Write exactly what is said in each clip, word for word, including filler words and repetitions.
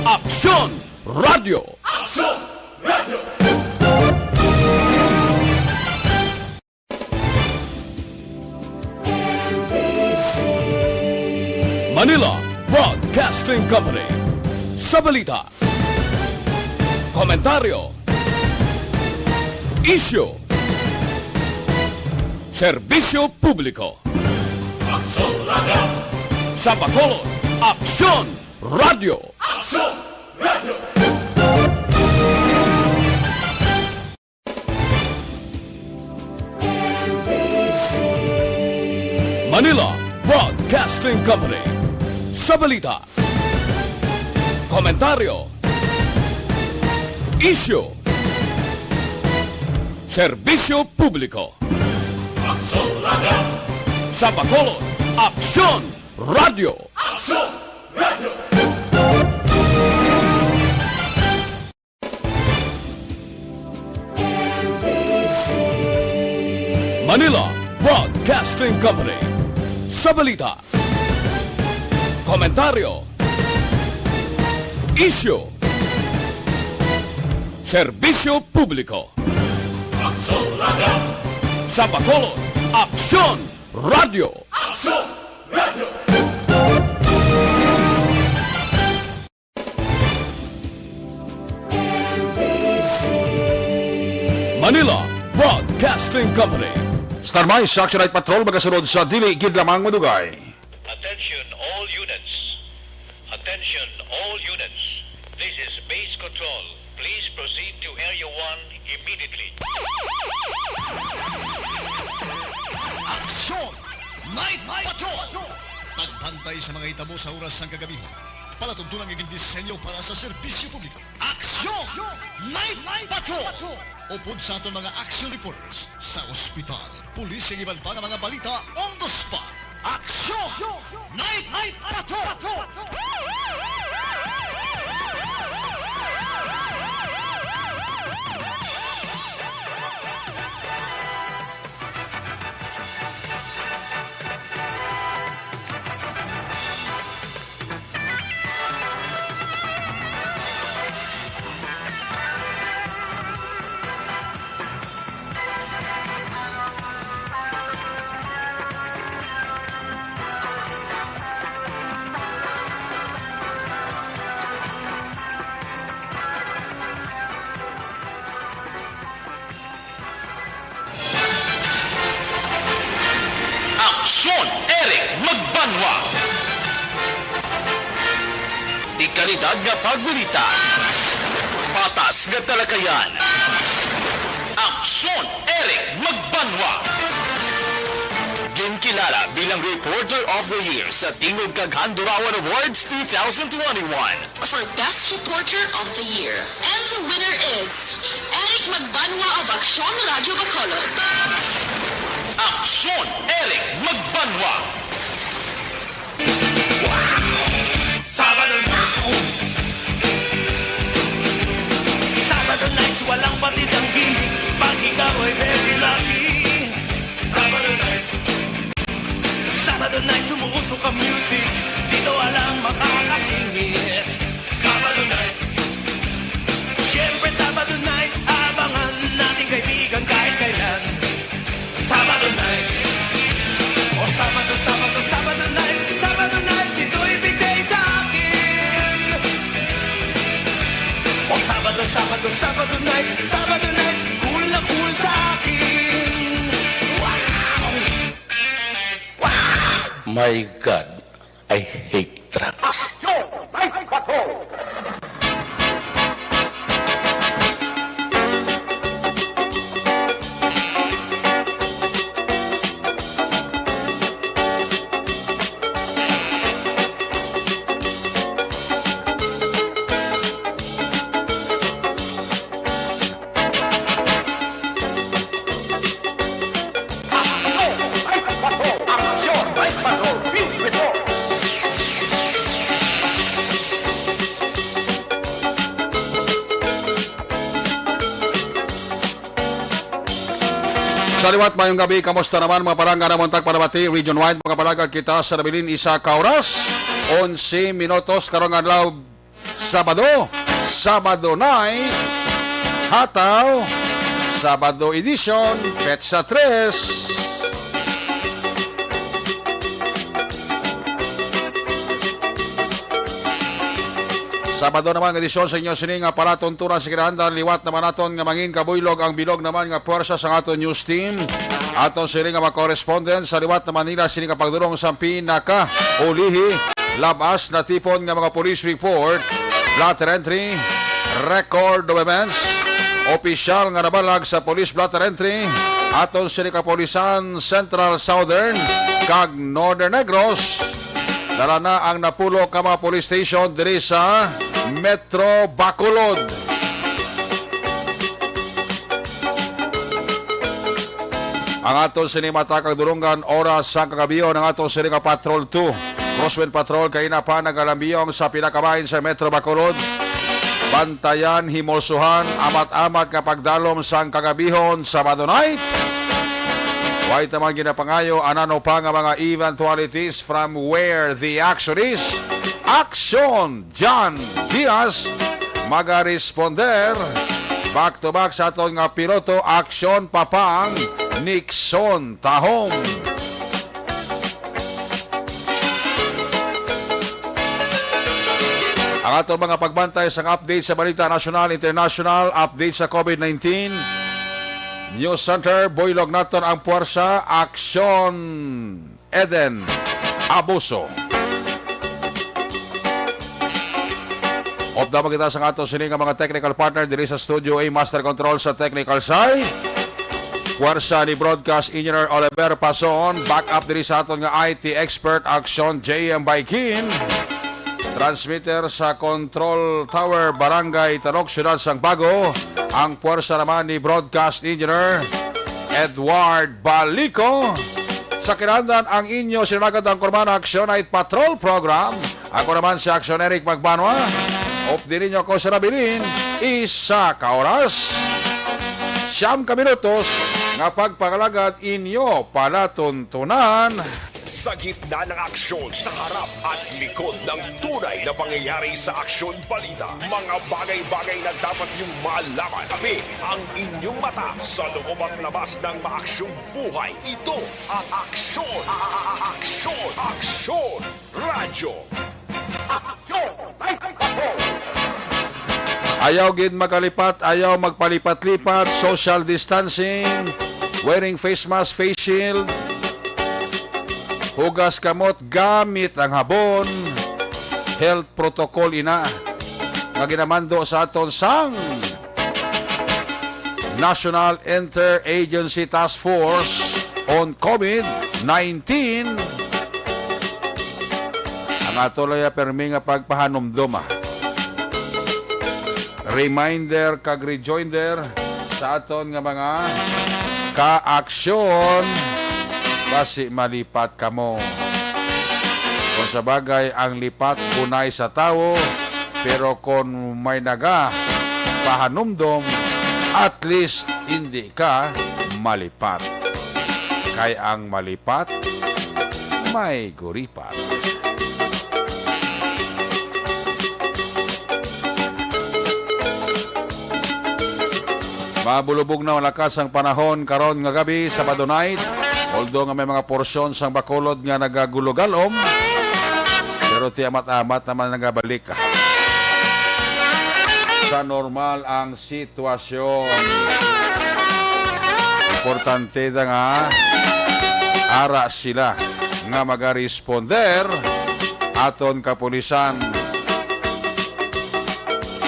Aksyon Radio. Aksyon Radio. Manila Broadcasting Company. Sa balita, komentaryo, isyu, serbisyo publiko. Aksyon Radio. Sa Bacolod, Aksyon Radio. Aksyon Radio. Manila Broadcasting Company. Sa balita, komentaryo, isyu, serbisyo publiko. Aksyon Radio. Sa Bacolod, Aksyon Radio. Aksyon Radio. Manila Broadcasting Company. Sa balita, komentaryo, isyu, serbisyo publiko. Aksyon Radio. Sa Bacolod, Aksyon Radio. Aksyon Radio. Manila Broadcasting Company. Star Mice, Action Night Patrol, magasunod sa dili gid lamang madugay. Attention all units. Attention all units. This is Base Control. Please proceed to Area one immediately. Action! Night Patrol! Pagbantay sa mga hitabo sa oras sang kagabihan. Palatuntunan nga gindisenyo para sa serbisyo publiko. Aksyon! Night Patrol! Upod sa aton mga action reporters sa ospital, pulis, kag iban pa nga mga balita on the spot. Aksyon! Night Patrol! Aksyon, Eric Magbanwa. Di kalidad nga pagbalita, patas nga talakayan. Aksyon, Eric Magbanwa. Ginkilala bilang Reporter of the Year sa Tingog kag Handurawan Awards two thousand twenty-one. For Best Reporter of the Year. And the winner is Eric Magbanwa of Aksyon Radio Bacolod. Aksyon, Eric Magbanwa. Sabado na. Sabado nights, walang patid ang gimmick. Pag ikaw ay very lucky. Sabado nights. Sabado night, umuusok ang music. Dito walang makakasingit. Sabado night. Siyempre, Sabado night, abangan natin kaibigan kahit kailan. Sabado night. O Sabado, Sabado, Sabado night. Sabado night, ito'y bigay sa akin. O Sabado, Sabado, Sabado night. Sabado night, cool na cool sa akin. Wow! My God, I hate drugs. Sa liwat, mayong gabi. Kamusta naman, mga palangga? Namon tag panabati, region-wide, makapalagad kita sa nabilin isa ka oras, onse minutos, karong adlaw, Sabado, Sabado Night, Hataw, Sabado Edition, Petsa tres. Sabado naman nga edisyon sa inyo sini nga palatuntunan sa kinahanglan, liwat naman naton nga mangin kabuylog ang bilog naman nga puwersa sa aton news team. Aton sini nga mga correspondent sa liwat naman nila sini nga pagdulong sa pinaka ulihi, labas natipon nga mga police report, blotter entry, record of events, opisyal nga nabalag sa police blotter entry, aton sini kapulisan Central, Southern, kag Northern Negros. Dala na ang napulo ka mga police station diri sa Metro Bacolod. Ang aton sini mata kag dulungan oras sa kagabihon, ang aton sini nga Patrol two, Crosswind Patrol, kaina pa nagalambiyong sa pinakabahin sa Metro Bacolod. Bantayan, himosuhan, amat-amat nga pagdalom sang kagabihon, Sabado night. Way ta man ginapangayo anano pa nga mga eventualities from where the action is. Action! John Diaz magaresponder. Back to back sa aton nga piloto, action, Papang Nixon Tahom. Ang aton mga pagbantay sang update sa balita nasyonal, international, update sa covid nineteen. News Center, buylog naton ang puwersa, action. Eden Abuso. Update kita sa aton sini nga mga technical partner diri sa Studio A, Master Control sa technical side. Puwersa ni Broadcast Engineer Oliver Pason, backup diri sa aton nga I T expert, Action J M Baikin. Transmitter sa Control Tower, Barangay Talok, Siyudad sang Bago. Ang puwersa naman ni Broadcast Engineer Edward Balico. Sa kinahanglan, ang inyo sinalagad ang Kurmana Action Night Patrol Program. Ako naman si Action Eric Magbanwa. Update ninyo ako sa nabilin, isa ka oras, siyam ka minutos nga pagpangalagad inyo palatuntunan. Sa gitna ng aksyon, sa harap at likod ng tunay na pangyayari sa Aksyon Balita, mga bagay-bagay na dapat niyong malaman. Kami ang inyong mata sa loob at labas ng maaksyong buhay. Ito ang Aksyon, a- a- a- Aksyon, Aksyon Radyo. Aksyon! Ayaw gid magkalipat, ayaw magpalipat-lipat, social distancing, wearing face mask, face shield, hugas kamot gamit ang habon, health protocol ina nga ginamando sa aton sang National Interagency Task Force on covid nineteen. Ang ato lang ya permi nga pagpahanumdom, ah. Reminder kag rejoinder sa aton nga mga kaaksyon, basi malipat kamo. Kung sa bagay, ang lipat unay sa tawo, pero kung may naga pahanumdom, at least hindi ka malipat. Kay ang malipat, may guripat. Mabulubog na malakas ang panahon karon nga gabi, Sabado night. Although nga may mga porsyon sang Bacolod nga nagagulogalom, pero ti amat-amat naman nagabalik sa normal ang sitwasyon. Importante da nga ara sila nga magaresponder aton kapulisan.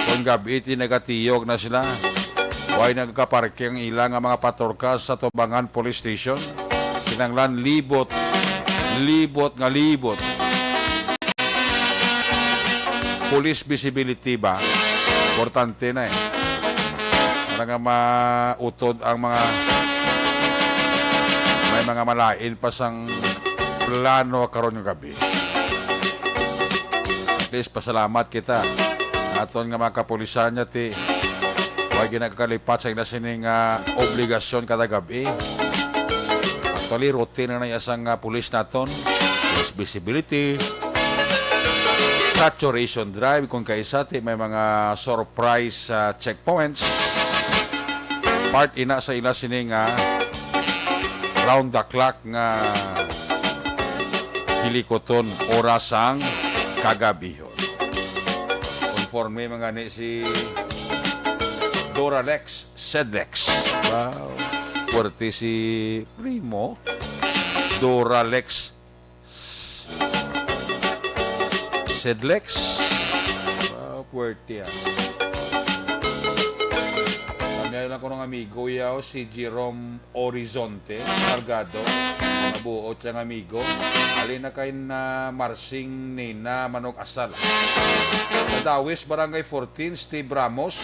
Kung gabi ti nagatiyog na sila, way nagakaparke ang ila nga mga patrolka sa Tubangan Police Station. Kinahanglan libot, libot nga libot. Police visibility ba? Importante na eh. Para nga mautod ang mga, may mga malain pa sang plano karon nga gabi. At least, pasalamat kita. Aton nga mga kapulisan niya, ti, way ginagakalipat sa ina sining, ah, obligasyon kada gabi. Actually, routine na na iya sang, ah, pulis naton. Police visibility. Saturation Drive, kung kaisa ti may mga surprise, ah, checkpoints. Part ina sa ila sini nga round the clock nga hilikuton oras sang kagabihon. Konforme man gani si Doralex Sedlex. Wow. Puwerte si Primo. Doralex Sedlex. Wow, puwerte, ah. Kami lang ko ng amigo yaw, si Jerome Horizonte Salgado. Mabuot siyang amigo. Alin na kay na Marsing Nina Manog Asal. Sa Dawis, Barangay fourteen, Steve Ramos.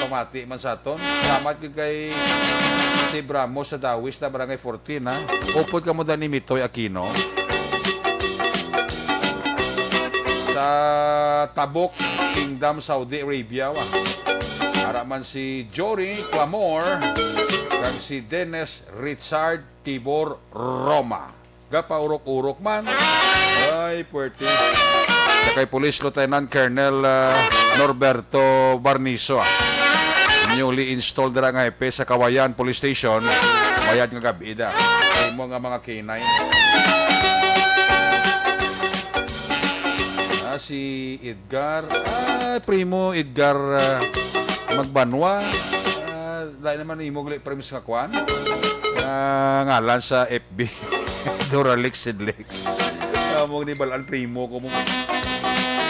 Pamati man sa aton. Salamat gyud kay Steve Ramos sa Dawis na Barangay fourteen, ha. Upod kamo da ni Mitoy Aquino. Sa Tabuk, Kingdom, Saudi Arabia, wa. Ara man si Jory Clamor kag si Dennis Richard Tibor Roma. Gapaurok-urok man. Ay, puwerte. Sa kay Police Lieutenant Colonel, ah, Norberto Barnizo, ah. Newly installed dira nga hepe sa Kawayan Police Station. Mayad nga gab-i da. Imo nga mga K nine. Ah, si Edgar. Ah, Primo Edgar, ah, Magbanwa. Ah, lain naman imo gali, Prims, nga kwan. Nga ngalan sa F B. Doralex Sidlex. Amo ni balaan, primo ko mo.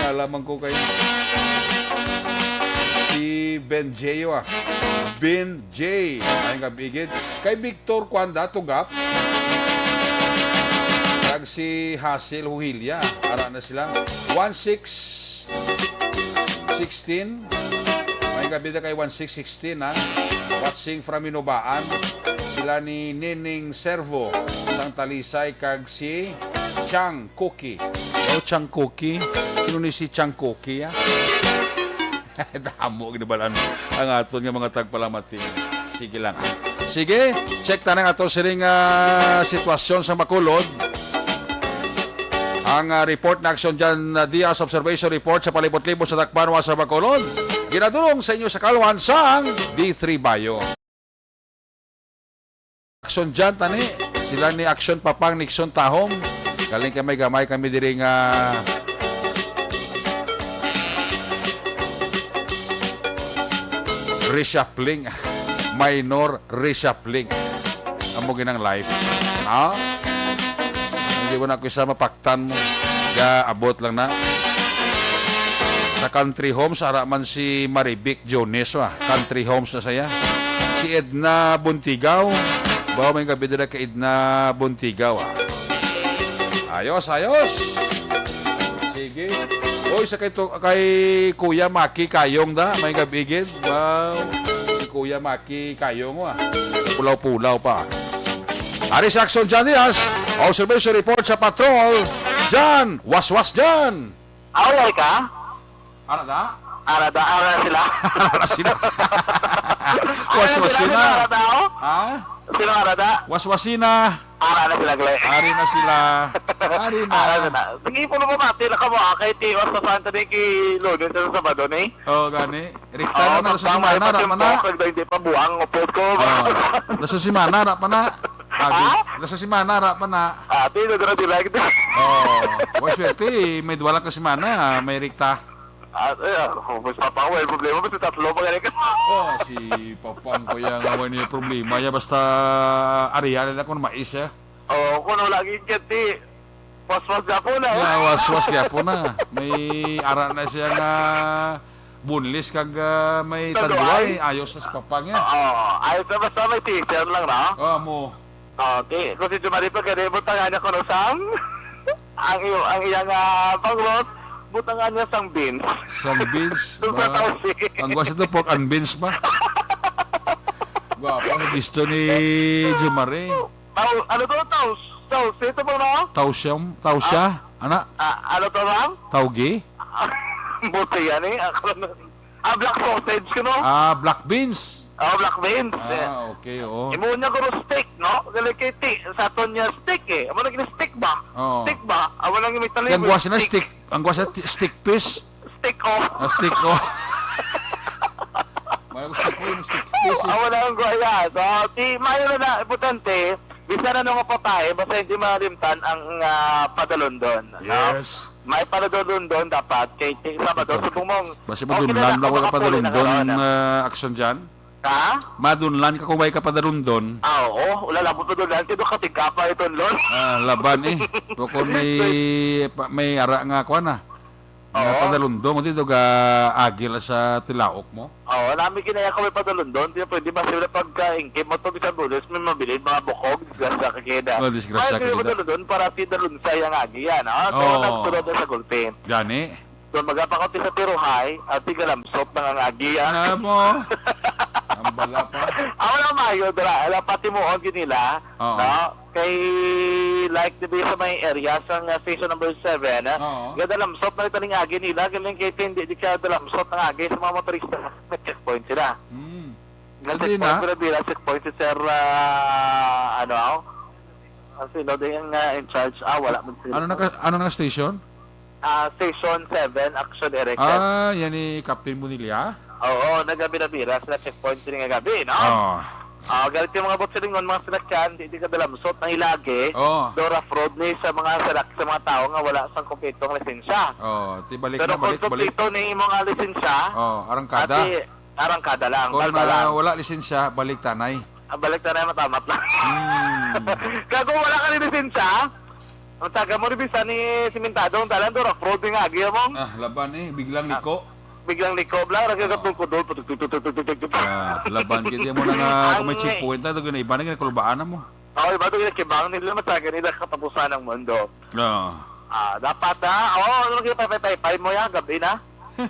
Nalaman ko kay si Ben J, ah. Ben J. Ay nga bigid. Kay Victor Kwanda Tugap. Kag si Hasil Huhilia. Ara na sila. One six sixteen. May gabi na kay one six sixteen, ha. Watching from Inubaan. Sila ni Nining Servo, sang Talisay, kag si Chang Cookie. Oh, Chang Cookie. Sino ni si Chang Cookie, ha? Damo ginabalan ang aton nga mga tagpalamati. Sige lang. Sige, check ta na ang ato sining, ah, sitwasyon sa Bacolod. Ang, ah, report na Action John, ah, Diaz, observation report sa palibot-libot sa Tacbanwa sa Bacolod. Ginadulong sa inyo sa kalwan sang D three Bayo. Action John tani, sila ni Action Papang Nixon Tahom. Galing kami, gamay kami diri nga reshuffling. Minor reshuffling. Amo ginang life. Ha? Hindi mo na ako isa mapaktan mo. Ga, abot lang na. Sa Country Homes, ara man si Marivic Jones, ah. Country Homes na saya. Si Edna Buntigaw. Bawa may gabi dala kay Edna Buntigaw, ah. Ayos, ayos. Sige. Oy, sa kay, to, kay Kuya Maki Kayong da, may gabi gid. Wow. Si Kuya Maki Kayong, ah. Pulaw-pulaw pa. Ari si Action John Diaz. Observation report sa patrol. John, waswas John. Away ka? Ara da? Ara da, ara sila. Ara sila. Waswasina. Ara da, oh? Ha? Sino ara da? Waswasina. Ara na sila, Gle. Ari na sila. Ari na. Ara na. Sige, puno mo mati na ka mo, ah, kay Tiwas sa Santa ni ki Lunes sa Sabado ni. Oh, gani. Rikta na na sa semana, ra pa na. Kag hindi pa buang upod ko. Oh. Nasa semana, ra pa na. Abi, ha? Nasa semana, ra pa na. Ah, di na dira direct. Oh, wa, swerte, may duwa lang ka semana, may rikta. Ah, eh, ah, oh, mas papa, way problema, basta tatlo pa gani ka. Oh, si Papang ko yan, nga way niya problema. Ya, basta, ariyan na kung mais, eh. Oh, kung wala gid ka, di, waswas gyapon na, eh. Ya, waswas gyapon na. May ara na siya nga boneless kag, ah, may tanduay. Tanduay. Ayos na si Papang yan. Oo, ayos na, basta may teacher lang, no? Oh, mo. Oh, di, kung si Jumari pa, kaya butangan niya kuno sang, ang iyo, ang iyang, ah, panglot, butangan niya sang beans. Sang beans? Doon sa ba? Tausi. Ang gwapo ito, pork and beans ba? Gwapo ang gusto ni Jumari. Tau-, ano to? Taus-, tausi ito ba, no? Tausyam? Tausya? Ah. Ana? Ah, ano to, ma'am? Taugi? Buti yan eh. Ako na. Ah, black sausage, kuno? Ah, black beans. Oh, black beans. Ah, okay, oo. Imo niya guro steak, no? Gali kay ti, sa aton niya steak, eh. Amo na gini steak ba? Oo. Steak ba? Amo na gini Italy. Yan, buwas na steak. Steak. Ang kuha sa ti-, stick fish? Stick off. Ah, stick off. Wala ko stick off, yung stick fish, eh. Ah, wala akong guaya. So, si Mayo na na, importante, bisan ano nga patay, basta hindi malimtan ang, ah, padalondon, no? Yes. May padalondon dapat, kay, kay Sabado, Ito. Subong mong, Basta okay na padunlan na, lang ako makapuli na kapadalondon, ka, no? Ah, action dyan. Ha? Madunlan ka kung may kapadalondon. Ah, oo. Wala lang mo padunlan. Kaya doon katigkapa ito, Lord. Ah, laban eh. Bukod may, pa-, may ara nga, kuha na. Nga Oo. padalundong, di to ga agil sa tilaok mo? Oo, nami kinaya ko may padalundong. Di pwede ba sila pagkaingkit mo to? Bisan bulis, may mabilin, mga bukog. Disgrasya ka kaya. Oh, disgrasya Ay, ka kaya kita. padalundong para ti dalunsa yang agi yan, ha? So, Oo. nagsulod na sa gulpin. Gani? So, magapakot sa tiruhay, at ti galamsot na nga agi yan. Ah, mo. Ang bala pa. Ako lang mayo, dira. Ala, pati mo, ang ginila. Oo. No? Kay, like, di ba sa may area sa nga station number seven, ah, Oo. gadalamsot na rin ang agi nila, galing kay hindi di ka dalamsot ang agi sa mga motorista. May checkpoint sila. Hmm. Nga Hindi checkpoint na. Sila, bila checkpoint si Sir, ah, ano, ah, ang sino din yung, ah, in charge? Ah, wala man sila. Ano na ka, ano na station? Ah, Station seven, Action Director. Ah, yan ni Captain Bonilla? Oo, nagabira-bira sila checkpoint sila nga gabi, no? Oo. Ah, galit yung mga bot silingon, mga sinakyan, di, di ka dalamsot ng ilagi. Oo. Do rough road ni sa mga salak-, sa mga tao nga wala sang kompletong lisensya. Oo, ti balik Pero na, balik, kung balik. kompleto ni imo nga lisensya, Oo, arangkada. ati, arangkada lang, Kung, balbalan. ah, wala lisensya, balik tanay. Ah, balik tanay, matamat lang. Hmm. Kaya kung wala ka ni lisensya, ang taga mo rin bisa ni simentado, ang dalan do, rough road nga agi, among. Ah, laban eh, biglang Ah, liko. biglang liko, bla, rag Oo. katulkudol, putug-tug-tug-tug-tug-tug-tug. Ah, laban, kaya mo na nga, Ang kung may checkpoint na, ito, ginaiba na, ginakulbaan na mo. Oo, iba to, ginakibang nila, mataga nila katapusan ng mundo. Oo. Ah, dapat, ah, oo, ano lagi, pay, pay, pay, pay mo yan, gabi na.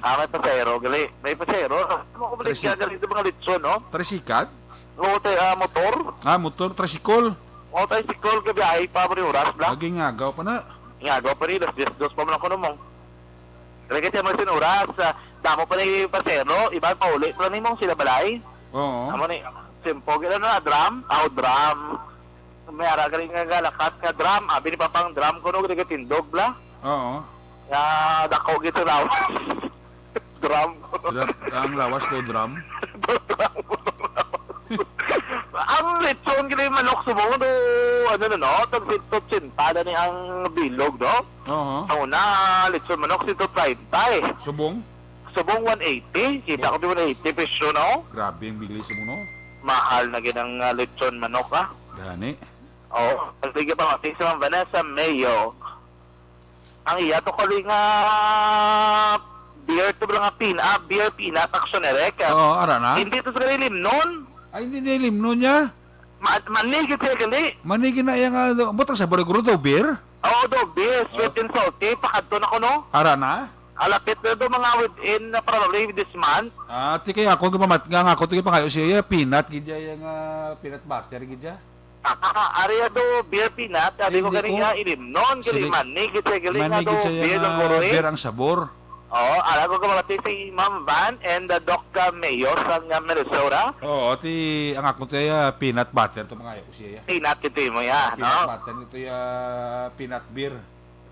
Ah, may pasahero, gali. May pasahero. Ano ko balik Trisi-, yan, gali, ito mga litson, no? Tricycle? Oo, tay, ah, motor. Ah, motor, tricycle. Oo, tricycle, gabi, ay, pa, pare, oras, bla. Lagi nga, agaw pa na. Nga, agaw pa rin, alas diyes, dos pa man ako, no, mong. Lagi siya, mas oras, ah, damo pa rin yung pasahero, iba, pauli pa rin, mong, sila balay. Oo. Amo ni, simple, gila na, drum, aw, drum. May ara ka rin nga galakat nga drum, abi ni Papang drum, kuno, gali ka tindog, bla. Oo. Nga, dako, gito, lawas. Drum. Drum, ang lawas do, drum. Ang lechon, gini manok, subong do, ano na, no? Tag sento ochenta na ni ang bilog, no? Oo. Ang una, lechon manok, sento treinta eh. Subong? Subong one eighty. Kita ko di one eighty peso, no? Grabe ang bili subong, no? Mahal na gid ang, ah, lechon manok, ah. Gani. Oo. Ang sige pa, Ma'am Vanessa Mayo. Ang iya to kali nga beer to nga pin-, ah, beer peanut action, Eric. Oo, ara na. Hindi to sa limnon. Ay, hindi na limnon niya. Ma-, manigit siya gali. Manigit na iya nga, butang sa buriguro daw beer? Oo, daw beer. Sweet Oh. and salty. Pakadto na ko, no? Ara na? Alapit na daw mga within, uh, probably this month. Ah, ti kay ako gipamat-, nga, nga ako, ti kay pangayo siya, iya, peanut, gid iya, iya nga peanut butter, gid iya. Ah, ari ato, beer peanut, sabi ko Hindi ko. Ganiya, ilimnon, Sili-, gali, manigit siya, gali nga manigit daw, siya beer nga lang guro, eh. Beer ang sabor. Oo, alam ko, kamati si Ma'am Van and, uh, Doc, uh, Mayo sa, uh, Minnesota. Oo, ti, ang ako ti, uh, peanut butter to, mga ayo ko siya, ya. Peanut ito mo, ya, Peanut no? butter, ito, ya, peanut beer.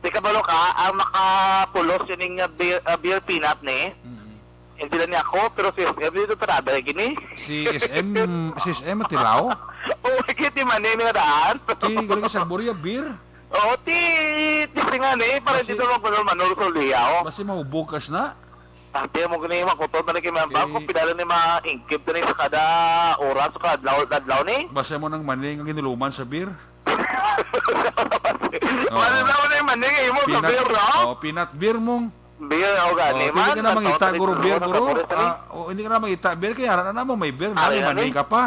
Di ka balo ka, ang makapulos yun yung, uh, beer, uh, beer peanut ni. Mm. Hindi lang niya ako, pero si S M dito tarada gini. Si S M, si S M Tilaw? Oo, kiti man ni nga daan. Ti, galing sa Boria Beer? Oo, ti, ti nga ni, para Kasi dito lang ko manulso liya, oh. Basi mahubog kas na. Ah, tiyan mo gani, makutot na ni kay Ma'am Bang, Eh. kung pila lang ni maingkib na ni sa kada oras, sa kada adlaw, adlaw ni. Basi mo nang maning ang ginuluman sa beer. Oo. Wala na mo na yung maning, eh, mo sa Peanut, beer, no? oh, peanut beer mong. Beer, o gani Oh, man. hindi ka na Ang mangita, tawag guro, dito, beer, guro guro. Sa Ah, oh, hindi ka na mangita, beer, kaya ara na mo, may beer na, Ari may na, maning eh. ka pa.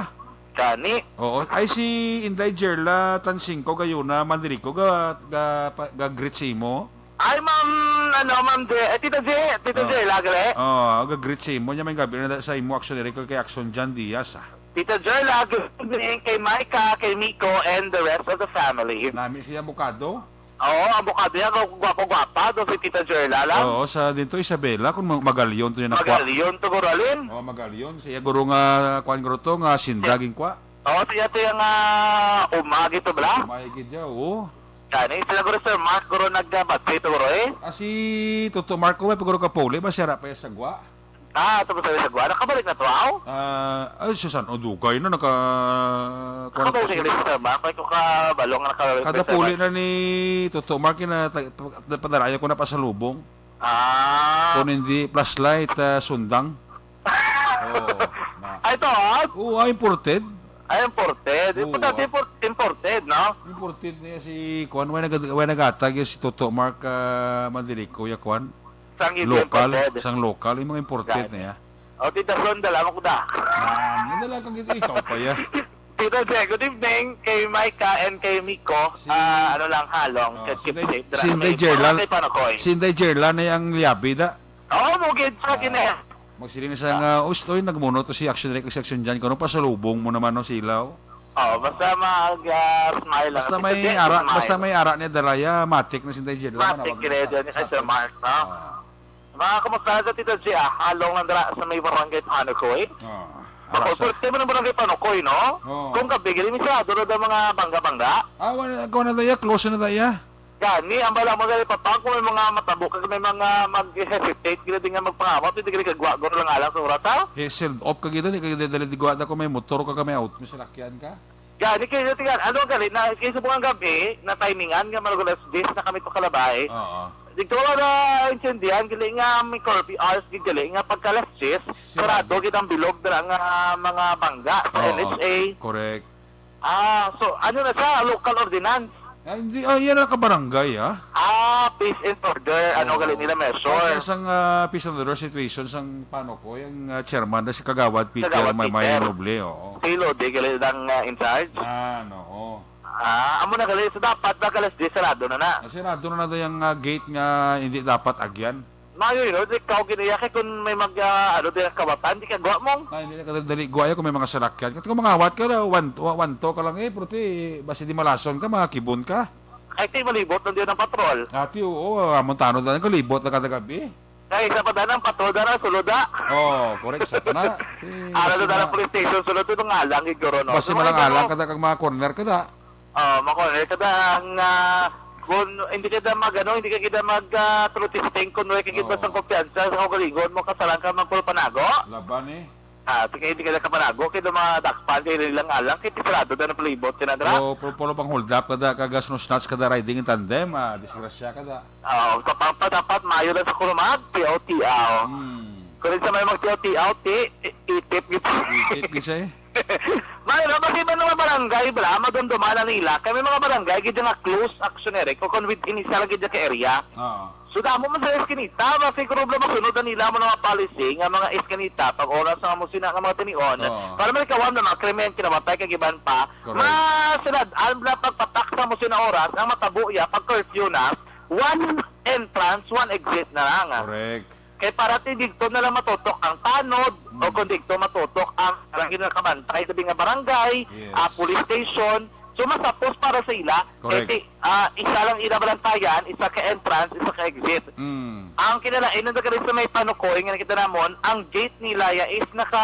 Gani. Oo. Ay, si Inday Jerla Tansingko, gayo na, Mandirico, ga, ga, pa, ga greet sa imo. Ay, Ma'am, ano, Ma'am Je-, eh, Tita Je, Tita Oh. Je, lagi, eh. Oh, ga greet sa imo. Niya may gabi na sa imo, Action Eric, kay Action Jan Diaz, ah. Tita Je, lagi, kay Micah, kay Miko, and the rest of the family. Nami siya, abogado? Oo, abogado yan. Gwapo-gwapa, do si Tita Jerla lang. Oo, sa dito, Isabela, kung mag-, Magalyon to yung nakwa. Magalyon to, Guralin. Oo, Magalyon. Siya, guro nga, kwan, guro to, nga, sindaging kwa. Oo, siya to yung, ah, umagi to, bala? Umagi gid siya, oo. Gani, sila guro Sir Mark, guro nagabati to, guro, eh. Ah, si Toto Mark, guro, may guro ka puli ba siya ra pa sa gwa? Ah, tapos sabi sa gwa, nakabalik na to, aw? Ah, ay, Susan, o dugay na, naka-, kuwan Nakabalik ko sa si Sir Mark, may ko ka balong na nakabalik Kada sa puli Sir Mark. Na ni Toto Mark, na, padalayan ko na pasalubong. Ah. Kung hindi, flashlight, ah, sundang. Oo, na. Ay, ito, ah? Oo, ah, imported. Ay, imported. Oo, Importante, ah. import-, imported, no? Imported niya si, kuwan, way nag-, way nagatag ya si Toto Mark, ah, Mandilico, ya, kuwan? Sang hindi Local, imported. sang local, yung mga imported Gani. niya. O, Tita Son, dala mo ko da. Yan, nadala kang ito, ikaw pa ya. Tita J, good evening kay Micah and kay Miko. Si Ah, ano lang, halong, Oh, keep, si keep Day-, safe, si Day Jerlan, Kay Panokoy. si Day Jerlan ay ang liabi da. Oo, mugid sa Ah, akin eh. magsiling na siya Ah. nga, "Ustoy, nagmuno to si Action Rec, si Action Jan, kuno pasalubong mo naman, no, silaw?" Oh, basta mag, ah, smile lang. Basta Tita may J, ara, smile. basta may ara ni Daraya, matik na si Day Jerlan, Matik, manawag na gila, siya. ni Sir Mark, no? Ah. Mga kumusta na sa Tita J, ah? Halong lang dira sa may barangay Panokoy. Ah, Bako, ara sa first time mo ng barangay Panokoy, no? Oo. Kung gabi, gali, misado na daw mga bangga-bangga. Ah, wala, ikaw na daya, close na daya. Gani, ang bala mo dali, papa, kung may mga matabo ka, may mga mag-hesitate, gali din nga magpangamat, hindi gali kagwa, guro lang alang sa oras, ha? Eh, sealed off ka gid, di ka gid dali digwa na kung may motor ka, ka may auto, may salakyan ka. Gani, kaya tingnan, ano, gali, na, kaya sa buong gabi, na timingan nga, mga alas diyes na kami to kalabay. Oo. Dito wala na intindihan, gali nga, may curfew hours, gid gali nga, pagka alas diyes, Sira. sarado gid ang bilog dira nga mga bangga sa Oo, N H A. correct. Ah, so, ano na siya? Local ordinance? Ah, hindi, ah, yan ang kabarangay, ah. Ah, peace and order. Ano Oo. gali nila measure? Kaya sang, ah, peace and order situation sang Panokoy, ang, ah, chairman na si Kagawad Peter Kagawad Maymay Peter. Noble, oo. Si Lodi gali ang, ah, in charge? Ah, no, oo. Ah, amo na gali. So, dapat na alas diyes, sarado na na. Ah, sarado na na yung, ah, gate nga hindi dapat agyan. Mayo, you know, di ka ginaya kay kung may mag, ah, ano, di kawatan, di ka gwa mong. Ay, hindi na kadali gwa ya kung may mga salakyan. Kasi kung mangawat ka, one, one, two ka lang eh, pero ti, basi di malason ka, makakibon ka. Ay, ti, malibot lang din ang patrol. Ati, oo, ah, Montano na lang, kalibot na kada gabi. Ay, isa pa daan ang patrol, daan ang sulod, ah. Oo, correct, isa pa na. Ti, Ano basi na daan ma-, ang police station, sulod, ito nga lang, siguro, no? basi So, malang ano, alang kada kag mga corner kada. Oh, makuha na kada ang, ah, kung hindi ka da mag, ano, hindi ka gid mag, ah, true testing kung wala ka gid Oo. basta kumpiyansa sa kaugalingon mo, kasalan ka magpapanago. Laban eh. Ah, sige, hindi ka na kapanago, kaya dumadakpan kayo nilang alang, kaya sarado na ng palibot, sinadra. O, pero puro pang hold up kada, kagas no snatch kada riding in tandem, ah, disgrasya kada. Oo, sa pampa dapat mayo lang sa kulumag, P O T L. Hmm. Kung sa may mag-P O T L, ti, i-, itip gid. Itip gid siya eh. May, no, kasi iban mga barangay, bala, madumduman na nila. Kay may mga barangay, gid nga close action area, kung, kung within isa lang gid ka area. Oo. So, damo man sa eskinita, basi siguro bala masunod na nila mo na mga policy nga mga eskinita, pag oras nga mo sina nga mga tinion, Oo. para malikawan na mga krimen, kinamatay, kag iban pa. Correct. Masunod, ang bala pagpatak sa mo sina oras, ang matabo ya, pag curfew na, one entrance, one exit na lang. Correct. Kay para ti dito na lang matutok ang tanod Mm. o kung dito matutok ang parang ginakabantay sa mga barangay, Yes. ah, police station. So, masapos para sa ila. Correct. Kay ti, ah, isa lang ila balantayan, isa ka entrance, isa ka exit. Mm. Ang kinalain na sa may Panokoy nga nakita namon, ang gate nila ya is naka,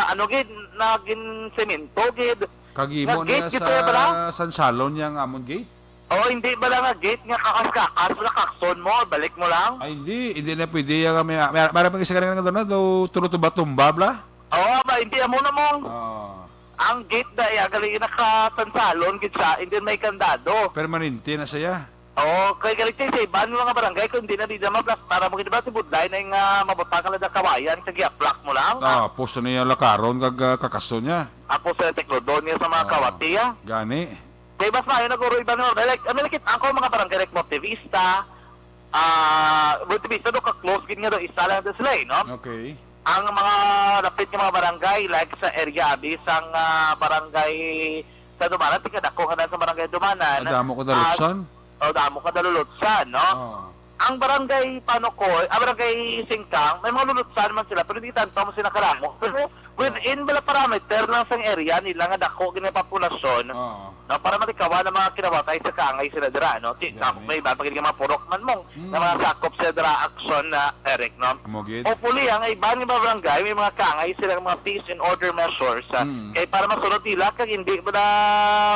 ano gid, naging semento gid. Kagimo Nga niya gate gid sa pala? San Salon yang amon gate? Oh, hindi ba lang nga gate nga kakas-kakas, wala kakson mo, balik mo lang? Ay, hindi. Hindi na pwede yan. May, may, may, may isa ka na nga doon na, daw, tulo tumba-tumba, bla? Oo, ba, hindi, amo na mong. Oo. Ang gate na iya, gali nakasansalon, gid siya, and then may kandado. Permanente na siya. Oo, kay gali siya sa iban nga mga barangay, kung hindi na di na maplastar, mo gid ba, si Budlay na yung, ah, mabutang ka lang ng kawayan, sa giaplak mo lang. Ah, puso niya lakaron, kag, ah, kakason niya. Tapos, eh, teklodon niya sa mga Oo. kawati, ah. Gani. Kay mas maayo na guro iban nga, like, ano, nakit-, ako mga barangay, like, Motivista, ah, Motivista do ka close gid nga do, isa lang do sila, eh, no? Okay. Ang mga lapit nga mga barangay, like, sa area, abi, sang, ah, barangay sa Dumanan, tika dako ka na sa barangay Dumanan. Ah, damo ko Ah, dalutsan? Oh, damo ka dalulutsan, no? Oo. Ang barangay Panokoy, ah, barangay Singkang, may mga lulutsan man sila, pero hindi tanto mo sila karamo. Pero within bala parameter lang sang area nila nga dako gid nga populasyon, Oo. no, para malikawan ang mga kinawatay sa kaangay sila dira, no? Ti-, Gani. may iba pa gid nga mga purok man mong, Mm. nga mga sakop sila dira action na, Eric, no? Amo gid. Hopefully, ang iban nga mga barangay, may mga kaangay sila nga mga peace and order measures, ah, Mm. kay para masunod nila, kag hindi bala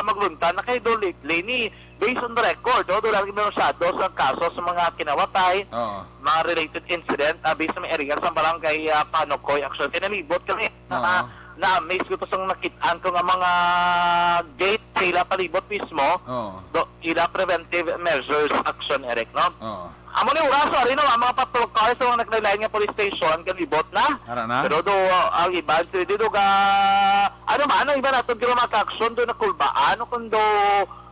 maglunta na kay Dol Leni. Based on the record, oh, doon lang masyado sa kaso sa mga kinawatay, Oo. mga related incident, ah, based sa mga area sa barangay, ah, Panokoy. Actually, kinalibot kami na Oo. na-amaze ko to sa nakitaan ko nga mga gate sa ila palibot mismo, Oo. do, ila preventive measures action, Eric, no? Oo. Amo ni oras, ari na, ang mga patrol cars sa mga naglain-lain nga police station, kalibot na. Ara na? Pero do, ang iban, pwede do ga, ano man, ang iban natin, di ba, mga action, do nakulbaan, o kung do,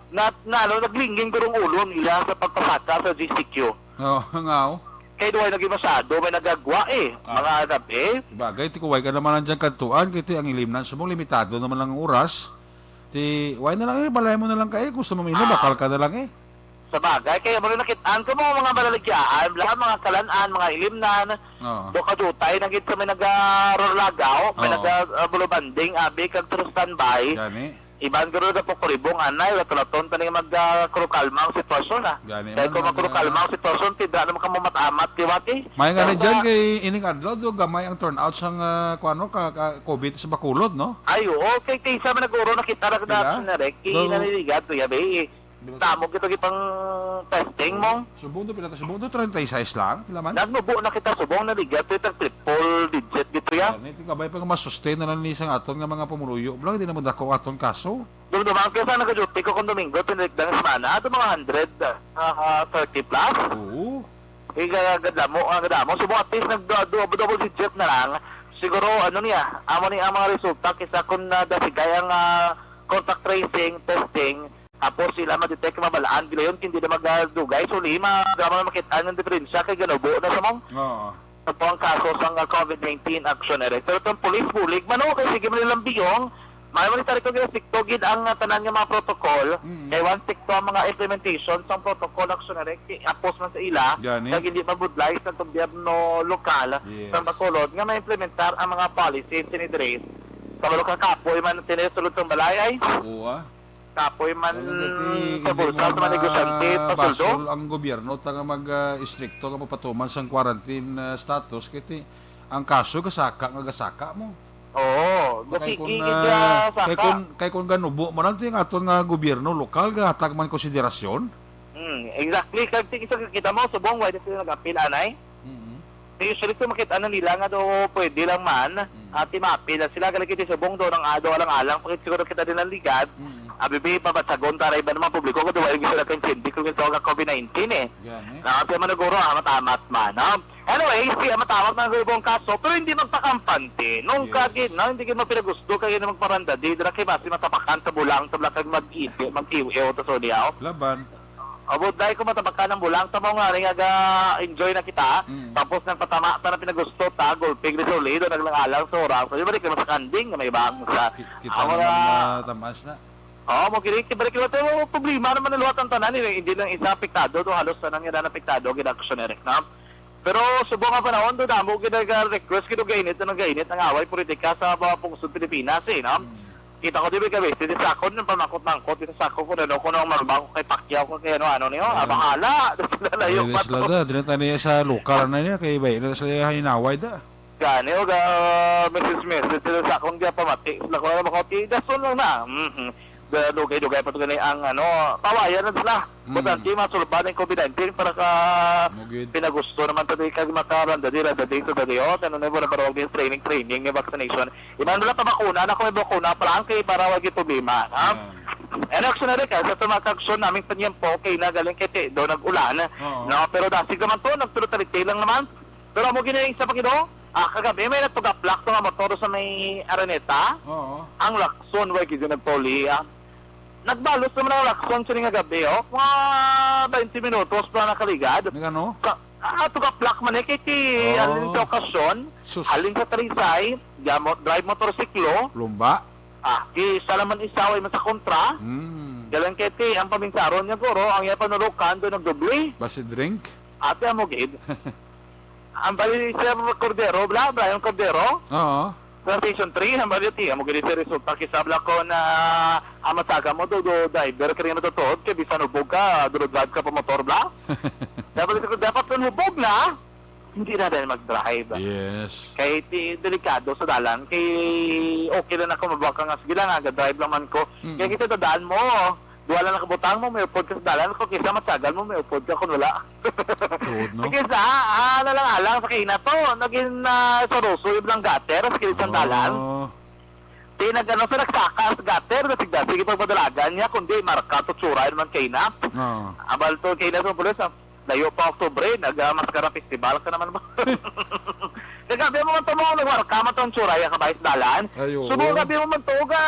na, na, ano, naglingin gurong ulo nila sa pagpasaka sa G C Q. Oo, nga, oh. Kay duway naging masyado, may nagagwa eh, Ah. mga gabi. Bagay, ti kuway ka naman nandiyan kadtuan, kay ti ang ilimnan, subong limitado naman lang ang oras. Ti, why na lang eh, balay mo na lang ka eh, gusto mo minum, Ah. bakal ka na lang eh. Sa bagay, kaya mo rin nakitaan ko mga, mga malaligyaan, bla, mga kalan-an, mga ilimnan. Oo. Do kadutay, nagit sa may nagarorlagaw, may Oo. naga, ah, bulubanding, abi, kag to standby. Gani. Iban garo ga pokoribong, anay, wala talaton tani mag, ah, kurukalma ang sitwasyon, ah. Gani Kaya man, kung mag, ah, magkurukalma ang sitwasyon, tibra naman ka mo matamat, di ba, ti? May nga na Kaya dyan sa kay ining adlaw, do gamay ang turnout sang, ah, kuwano, ka, ka, COVID sa Bacolod, no? Ay, oo. Kay, kaysa man nag-uro, nakita na Pila? natin na, Rek. Go. Kinaniligat, kuya, be. Di ba? Tamo kita kitang testing mo. Subong do, pila ta? Subong do, treinta y seis lang? Pila man? Nagnubo na kita, subong, naligat, ito, triple digit, dito, ya. Yan, ito, kabay pa nga masustain na lang ni isang aton nga mga pumuluyo. Bro, hindi naman dako aton kaso. Dumduman ko sa nag-duty ko kung Domingo, pinalik na nga semana, ato mga hundred, ah, thirty plus. Oo. Ika, gadamo, ah, gadamo. Subong at least nag-, do-, do-, double digit na lang. Siguro, ano niya, amo ni ang mga resulta kisa kung nadasigay ang, ah, contact tracing, testing, tapos sila ma-detect, mabalaan, gilayon, hindi na magdugay. So, lima, drama na makita ang diferensya kay ganubo na sa mong Oo. Ito ang kaso sang, ah, COVID nineteen action arrest. Pero itong police bulig, mano, kay sige man nilang biyong, may man itari ko ginasikto gid ang, ah, tanan nga mga protocol. Mm. Kay one sikto ang mga implementation sang protocol action arrest, kay apos man sa ila, Gani. kag hindi mabudlay sa gobyerno lokal Yes. sa Bacolod nga ma-implementar ang mga policy sinidres. Kabalo ka kapoy man tinisulod sang balay ay. Oo, ah. Kapoy man Talaga, ti, sa hindi bulsa mo sa mga negosyante, pasuldo. mabasol ang gobyerno ta nga mag, ah, istrikto nga pagpatuman sang quarantine, ah, status, kay ti, ang kaso gasaka nga gasaka mo. Oo, Kay kung, gapigil ah, ka, kay saka. kung, kay kung ganubo mo lang, ti, ang aton nga gobyerno lokal, gahatag man konsiderasyon. Hmm, exactly. Kag ti, isa kita mo, subong, why na sila nag-appeal, anay? Mm. Kay usually, kung makita na nila nga daw pwede lang man, Mm. ah, ti maapil na sila, galing kiti subong daw nang ado alang-alang, pakit siguro kita din ang ligad. Mm. Abi, bi, pabatsagon ta ra iban mga publiko, kung wala sila kang sindi, kung ito nga COVID nineteen, eh. Gani. Na, ti manuguro, ah, matamat man, no? Anyway, siya matamat man ang ubang kaso, pero hindi magpakampante. Nung Yes. kagid, no, hindi gid mapinagusto, kaya na magparanda, di, dira kay basi matapakan sa bulang, sa bulakag mag-ipi, mag-iwi, o, to, so, diyaw. Laban. Abot dahil ko matabakan ang bulang, tamo nga rin nga enjoy na kita. Mm. Tapos nagpatama ta na pinagusto ta, gulping ni Solido, naglangalang sa oras. So, yung balik naman sa kanding na may bang sa Ki-, kita amo naman na. na tamas na. Oo, mo gini, balik naman tayo, problema naman na luwat ang tanan, eh. Hindi lang isa apektado, to halos tanan nga na apektado, ginaksyon, Eric, na. Pero subong nga panahon, do damo gid nag-request, gid gainit na gainit ang away politika sa mga pungsod Pilipinas, eh, no? Mm. Kita ko di ba gabi, dito sa akon, nang pamakot-mangkot, dito sa akon, kung ano, kung ano ang marbang ko kay Pacquiao ko, kay ano-ano niyo, ah, Ayun. bahala. Dito na layo Ayun pa sila to. da, dili na tayo niya sa lokal na niya, kay ba, na sila hinaway da. Gani, o ga, message, message, dito sa akon, kaya pamati, sila ko, ano, makauti, dason lang na. Mhm. Da-, dugay-dugay pa to gani ang, ano, tawayan na sila. Mm. Butang di masulban ang COVID nineteen para ka Mugid. pinagusto naman to di kag makaranda di, randa di, sa dali, oh, ano na, wala para wag yung training, training, yung vaccination. Iman nila pa bakuna, na kung may bakuna, pa lang kay para wag yung problema, ha? Yan. And actually, Rick, ah, sa tumakagson namin panyempo, kay nagaling kay Tedo, nag-ulan, Oo. no? Pero dasig naman to, nagtulot-talite lang naman. Pero amo gini sa Panginoon, ah, kagabi may nagtugaplak sa mga motor sa may Araneta. Oo. Ang lakson, way gid nagpuli, ah. Nagbalos naman ang lakson sini nga gabi, oh. Mga twenty minutos pa nakaligad. Nagano? Sa, ah, tugaplak man eh, kay ti, Oh. alin sa okasyon, Sus. alin sa Talisay, gamot, drive motorsiklo. Lumba? Ah, di, isa naman isa, way man sa kontra. Hmm. Galang kay ti, ang paminsaron niya, guro, ang iya panurukan, doon nagdoble. Basi drink? Ate, amo gid. Ang bali siya mga Cordero, bla, Brian Cordero. Oo. Sa Station three, ang bali ti, amo gid siya resulta, kisa bla ko na ang mataga mo, do, do, driver, kaya mo tutuod, kay bisan hubog ka, do, drive ka pa motor, bla. Dapat, dapat kung hubog na, hindi na dahil mag-drive. Yes. Kay ti, delikado sa dalan, kay okay lang ako, mabuha ka nga, sige lang, aga-drive lang man ko. Mm. Kaya kita dadaan mo, Duha lang nakabutang mo, may upod ka sa dalan, kung kinsa matyagan mo, may upod ka kung wala. Tuod, no? Kung kinsa, ah, ah, alang-alang sa kaina to, naging, ah, saruso yung lang gutter sa kilid sang dalan. Oh. Di nag-, ano, sa nagsaka sa gutter, na sigda, sige pagpadalagan niya, kundi marka to tsura yun man kaina. Oo. Abal to kaina sa pulis, ah, layo pa Oktubre, nag, ah, Maskara Festival ka naman ba? Kagabi mo man to mo, nagwarka man tong tsura yung kabay sa dalan. Ay, oo. Subo gabi mo man to, ga,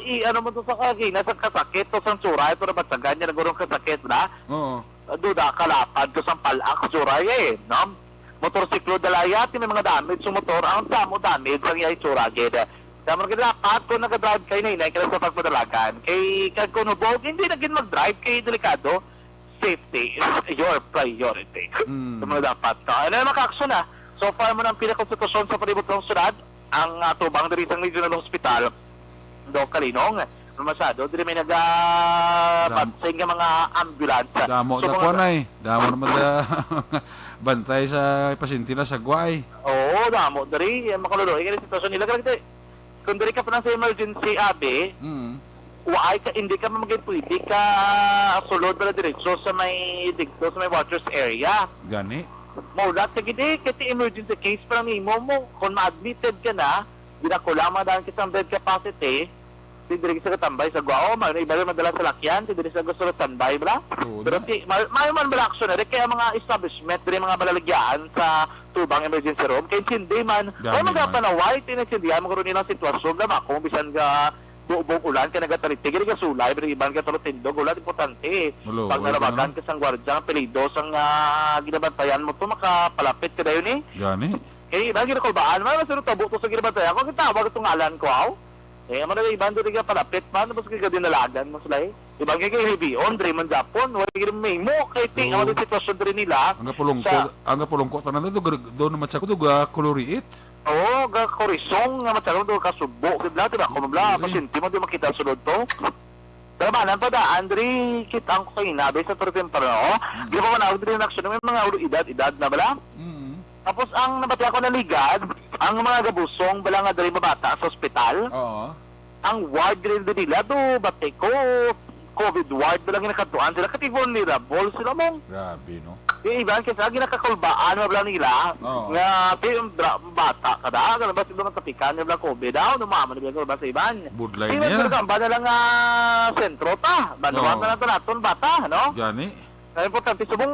i-, ano mo to sa kagina, sa kasakit to, sa tsura, ito na batsagan niya, nagurong kasakit na. Oo. Duda ka lapad ko sang palak, tsura, eh, no? Motorsiklo dalaya, ti may mga damage sa motor, ang damo damage ang iyang tsura, gid. Damo na gid dapat kung nagadrive kayo na inay, kaya sa pagpadalagan. Kay, kag kung hubog, hindi na gid mag-drive, kay delikado. Safety is your priority. Mm. Sa mga dapat ka. Ano yung makaaksyon na? So far mo ng pila konstitusyon sa palibot ng syudad, ang, ah, tubang diri sa Regional Hospital, Doc Kalinong, masyado, diri may naga-, Dam-, batsing nga mga ambulance. Damo So, na mga kuwan ay. Damo naman na bantay sa pasyente na sa guway. Oo, damo diri. Ang makaluluoy kay sitwasyon nila. Grabe, kung diri ka pa lang sa emergency, abi, Mm. waay ka, hindi ka maging pwede ka sulod pala diretso sa may digto, sa may waters area. Gani? Maulat ka gid eh, kasi emergency case pa lang nimo mo. Kung ma-admitted ka na, di na kulang man daan ka sa bed capacity, di diri sa katambay sa guwao, may iba yung madala sa lakyan, di diri sa gusto sa standby, bala. Oo Pero na. si, may, may man bala action na rin, kaya mga establishment, diri mga malalagyaan sa tubang emergency room, kay hindi man, Dami may mga man. panaway, tinasindihan mo karon nilang sitwasyon, na kung bisan ka bugbog ulan, ka nagataliti, gini ka sulay, pero iban ka tulog tindog, ulan, importante eh. Walo, Pag walo nalabagan na. ka sang gwardiya, ang apelyido sang, ah, ginabantayan mo to, makapalapit ka dayon eh. Gani? Kay iban ginakulbaan, man, mas tabo to sa ginabantayan ko, ang tawag itong ngalan ko, aw? Eh, ang mga iban diri ka palapit man, tapos ka dinalagan mo sila eh. Iban kay kay Hibion, diri man Japon, wala gid may mo, kay ti, Oo. ang mga sitwasyon diri nila, Ang kapulungko, sa ang kapulungko, tanan to, do, do naman siya ko, do, ga, kuluriit. Oo, ga, kurisong, nga masyado, do, kasubo, gid lang, diba? Kung bla, Oo, eh. pasyente mo, di makita sulod to. Pero manan pa daan, diri, kita ang ko kay inabi sa pero temprano, Hmm. di ba, wala, diri na, may mga ulo edad, edad na bala? Mm. Tapos ang nabati ako na ligad, ang mga gabusong bala nga diri mabata sa ospital, Oo. ang ward diri nila do bati ko covid ward bala nga nakadtuan sila, kati vulnerable sila mong. Grabe, no? Yung iban kasi ang ginakakulbaan na bala nila, Oo. nga ti yung dra-, bata ka da, ganun ba sila matapikan na bala covid daw, no mama na bala sa iban. Budlay Di man niya. sila kamba na lang nga sentro ta, banwa Oo. na lang ta naton bata, no? Gani? Ang importante, subong,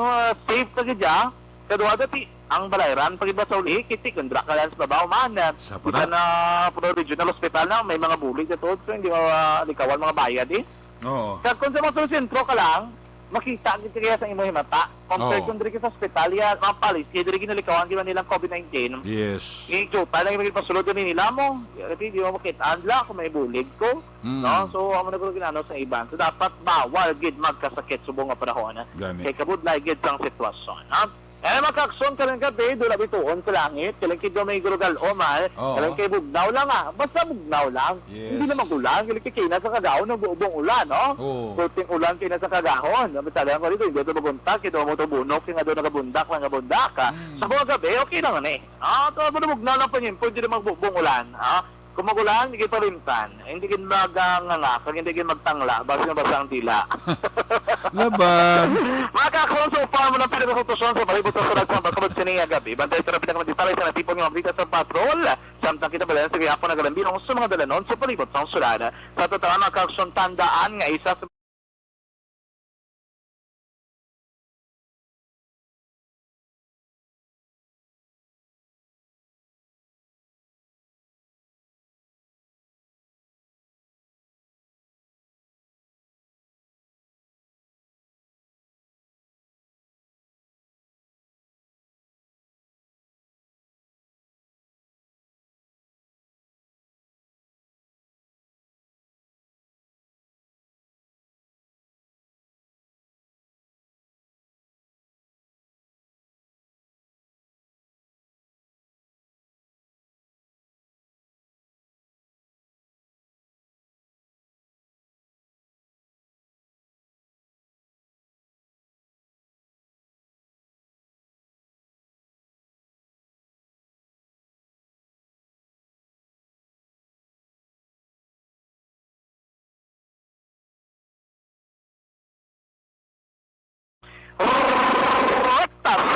ah, safe na gid siya. Kaduha dati, ang balayran, pag iba sa uli, kiti, kundra ka lang sa babaw man. Sa pa Kita na? na, puro regional hospital na, may mga bulig na tuod, so hindi malikawan mga bayad eh. Oo. Kag kung sa mga sentro ka lang, makita gid kaya sa imo himata. Compare Oo. kung diri ka sa hospital, ya, mga palis, kaya diri ginalikawan, di ba nilang covid nineteen? Yes. Yung jutay na yung pasulod yun nila mo. Kaya di mo makita, anla, kung may bulig ko. Mm. No? So, amo na guro ginano sa iban. So, dapat bawal gid magkasakit subong nga panahon. Gani. Kay kabudlay gid sang sitwasyon, ha? Eh, mga kaakson, karon gabi, dula bituon sa langit, karon kay may gurugal, oh, mal, Oo. karon kay bugnaw lang, ah. Basta bugnaw lang. Yes. Hindi na magulang, karon kay kina sa kagahon, nagbubong ulan, no? Oo. Puting ulan kina sa kagahon. Ang talagang ko dito, hindi ito magunta, kay doon mo ito bunok, kay nga doon nagabundak, nagabundak, ah. Mm. Sa mga gabi, okay lang, eh. Ah, ito, bugnaw lang pa yun, pwede na magbubong ulan, ah. Kung magulang, hindi kayo palimtan. Hindi kayo maganganga, kag hindi kayo magtangla, basta nga basa ang dila. Laban. Mga kaakson, so far mo ng pinagkutuson sa palibot sa sulat sa pagkabot sa niya gabi. Bantay sa rapid ang detalye sa natipon nga mga balita sa patrol. Samtang kita balayan sa gihapon nagalambinong sa mga dalanon sa palibot sa sulat. Sa total, mga kaakson, tandaan nga isa sa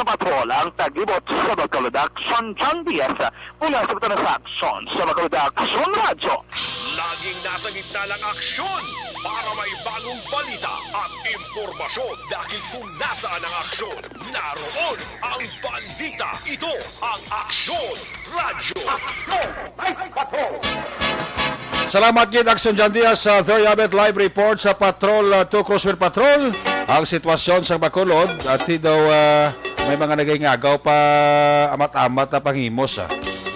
Patrol ang taglibot sa Bacolod, Aksyon John Diaz, mula sa Butana sa Aksyon sa Bacolod, Aksyon Radyo. Laging nasa gitna ng aksyon para may bagong balita at impormasyon, dahil kung nasaan ang aksyon, naroon ang balita. Ito ang Aksyon Radyo. Salamat gid, Aksyon John Diaz, sa Theriabet Live Report sa Patrol, uh, two Cruiser Patrol. Ang sitwasyon sa Bacolod, ati daw, uh, may mga nagingagaw pa, amat-amat na panghimos, ah.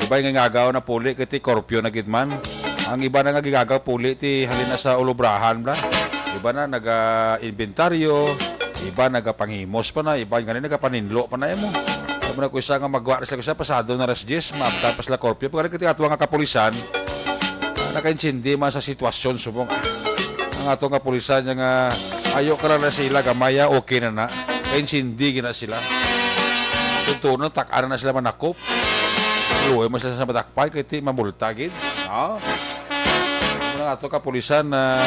Iba nga ngagaw na puli kay ti korpyo na gid man. Ang iba na nga gingagaw puli ti halin na sa ulubrahan, bla. Iba na naga-inventaryo, iba nagapanghimos pa na, iba nga nagapaninlo pa na imo. Amo na ko isa nga magwa na sila, ko isa pasado na alas diyes, maabtan pa sila korpyo. Pagkali kay ti ato nga kapulisan, ah, nakaintindi man sa sitwasyon subong. Ang ato nga pulisan nga, ah, ayo ka lang na sila, gamaya, okay na na. Kaintindi gina sila. Tuntunan, tak-an na sila manakop. Luoy man sila sa matakpan, kay ti mamulta gid. No? Mga ato kapulisan na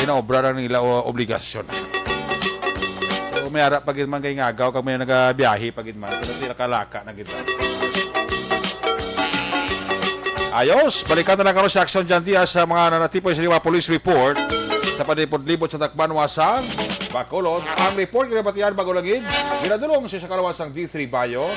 ginaobra na nila o obligasyon. So, may ara pa gid man kay ngagaw, kag may nagabiyahe pa gid man. Pero sila kalaka na gid. Ayos, balikan na lang karon si Aksyon John Diaz sa mga nanatipoy sa liwa police report sa panlibot-libot sa Tacbanwa sa Bacolod. Ang report ginabatian bago langid, ginadulong sa kalawan sang D three Bayo.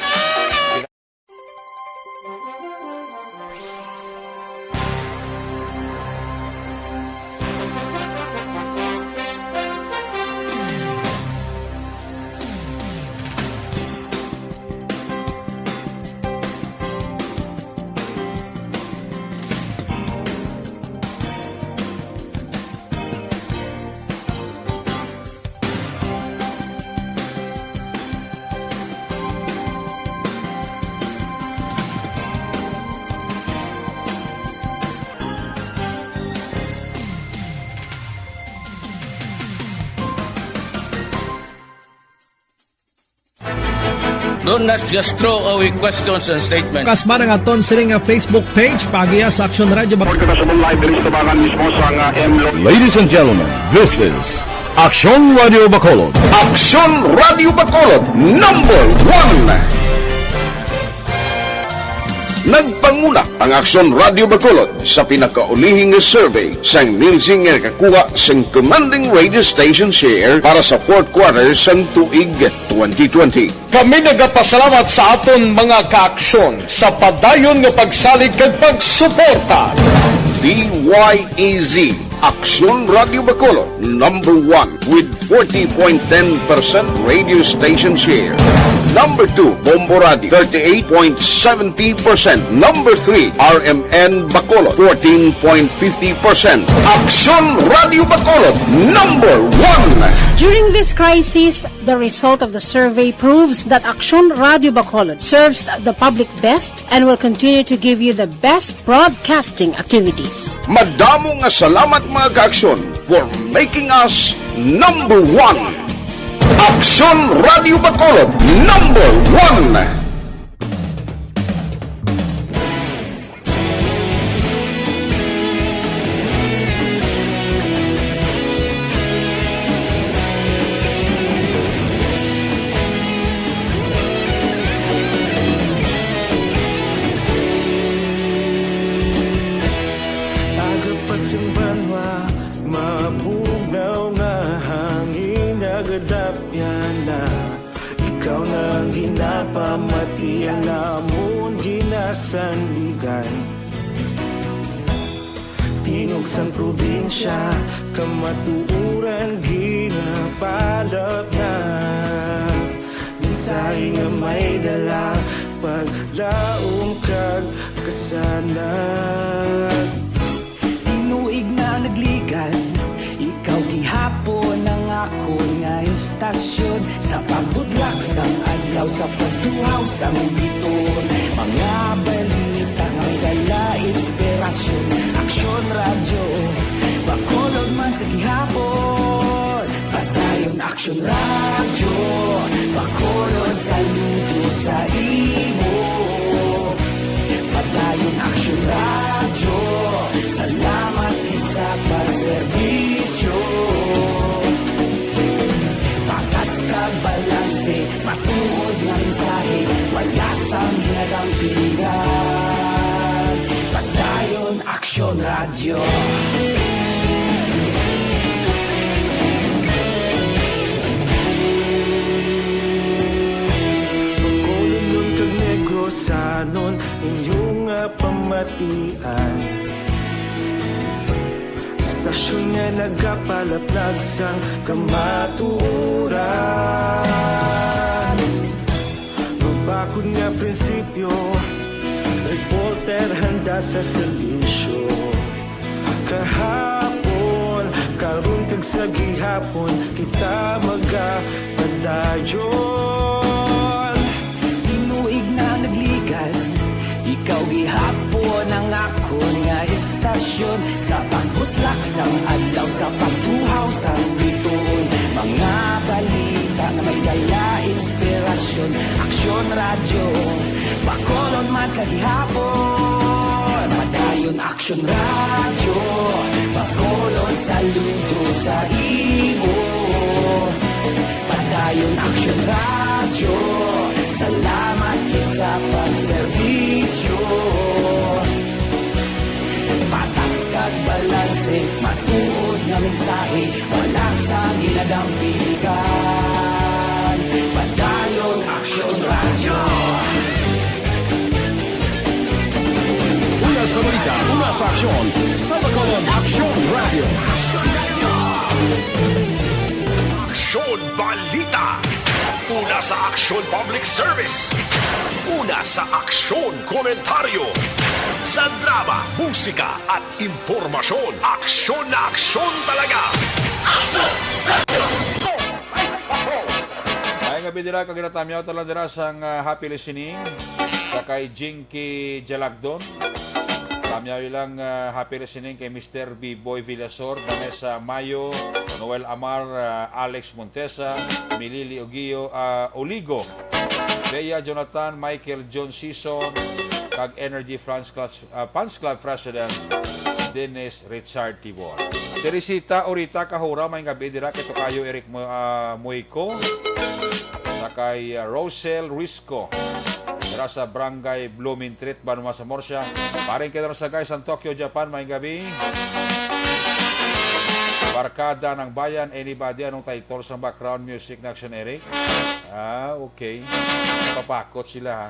Don't not just throw away questions and statements. Kasma ang aton sini nga Facebook page, paagiha sa Aksyon Radyo Bacolod. Report ka sa live diri sa tubangan mismo sa nga M Lo- Ladies and gentlemen, this is Aksyon Radio Bacolod. Aksyon Radio Bacolod, number one. Nagpanguna ang Aksyon Radio Bacolod sa pinakaulihing nga survey sang Nielsen nga nakakuha sang commanding radio station share para sa fourth quarter sang tuig twenty twenty. Kami nagapasalamat sa aton mga kaaksyon sa padayon nga pagsalig kag pagsuporta. D Y E Z, Aksyon Radio Bacolod, number one with forty point ten percent radio station share. Number two, Bombo Radio, thirty-eight point seventy percent. Number three, R M N Bacolod, fourteen point fifty percent. Aksyon Radio Bacolod, number one. During this crisis, the result of the survey proves that Aksyon Radio Bacolod serves the public best and will continue to give you the best broadcasting activities. Madamo nga salamat, mga kaaksyon, for making us number one. Aksyon Radio Bacolod, number one. Aga pa sing banwa, mabugnaw nga hangin, nagadapyan na. Ikaw na ang ginapamati, ang amon ginasandigan. Tingog sang probinsya, kamatuoran ginapalapnag. Mensahe nga may dala, paglaom kag kasanag. Tinuig na nagligad, ikaw gihapon ang akon nga istasyon. Sa pagbudlak sang adlaw, sa pagtuhaw sang biton, mga balita nga dala inspirasyon. Aksyon Radyo Bacolod man sa gihapon. Padayon Aksyon Radyo Bacolod, saludo sa imo. Padayon Aksyon Radyo, salamat gid sa pagserbisyo. Patas kag balanse, matuod nga Padayon Aksyon Radyo. Bacolod kag Negrosanon, inyo nga pamatian. Istasyon nga nagapalaplag sang kamatuoran. Mabakod nga prinsipyo, reporter handa sa serbisyo. Kahapon, karon kag sa gihapon, kita magapadayon. Tinuig na nagligan, ikaw gihapon ang akon nga istasyon. Sa pagbutlak sang adlaw, sa pagtuhaw sang bituon, mga balita nga may dala inspirasyon. Aksyon Radyo, Bacolod man sa gihapon. Padayon Aksyon Radyo, Bacolod saludo sa imo. Padayon Aksyon Radyo, salamat gid sa pagserbisyo. Patas kag balanse, matuod nga mensahe, wala sang ginadampigan. Padayon Aksyon Radyo. Una sa balita, una sa aksyon, sa Bacolod Aksyon Radyo. Aksyon Balita. Una sa Aksyon Public Service. Una sa Aksyon Komentaryo. Sa drama, musika, at impormasyon, aksyon na aksyon talaga. Aksyon! Radyo! Ay, gabi dira, kag ginatamyaw ta lang dira sang, ah, happy listening sa kay Jinky Jalagdon. Tamyaw lang, ah, happy listening kay Mister Biboy Villasor, Vanessa Mayo, Noel Amar, ah, Alex Montesa, Milili Ogio, ah, Oligo, Bea Jonathan, Michael John Season, kag Energy Fans Club, ah, Fans Club President Dennis Richard Tibor. Teresita Orita Kahura, may gabi dira kay Tokayo Eric Mo-, ah, Moico, sa kay, ah, Rosel Ruiz ko, dira sa Barangay Blumentritt, Banwa, Zamboanga. Paring kita sa guys, ang Tokyo, Japan, may gabi. Barkada ng Bayan, anybody, anong title sa background music na Action Eric? Ah, okay. Papakot sila, ha.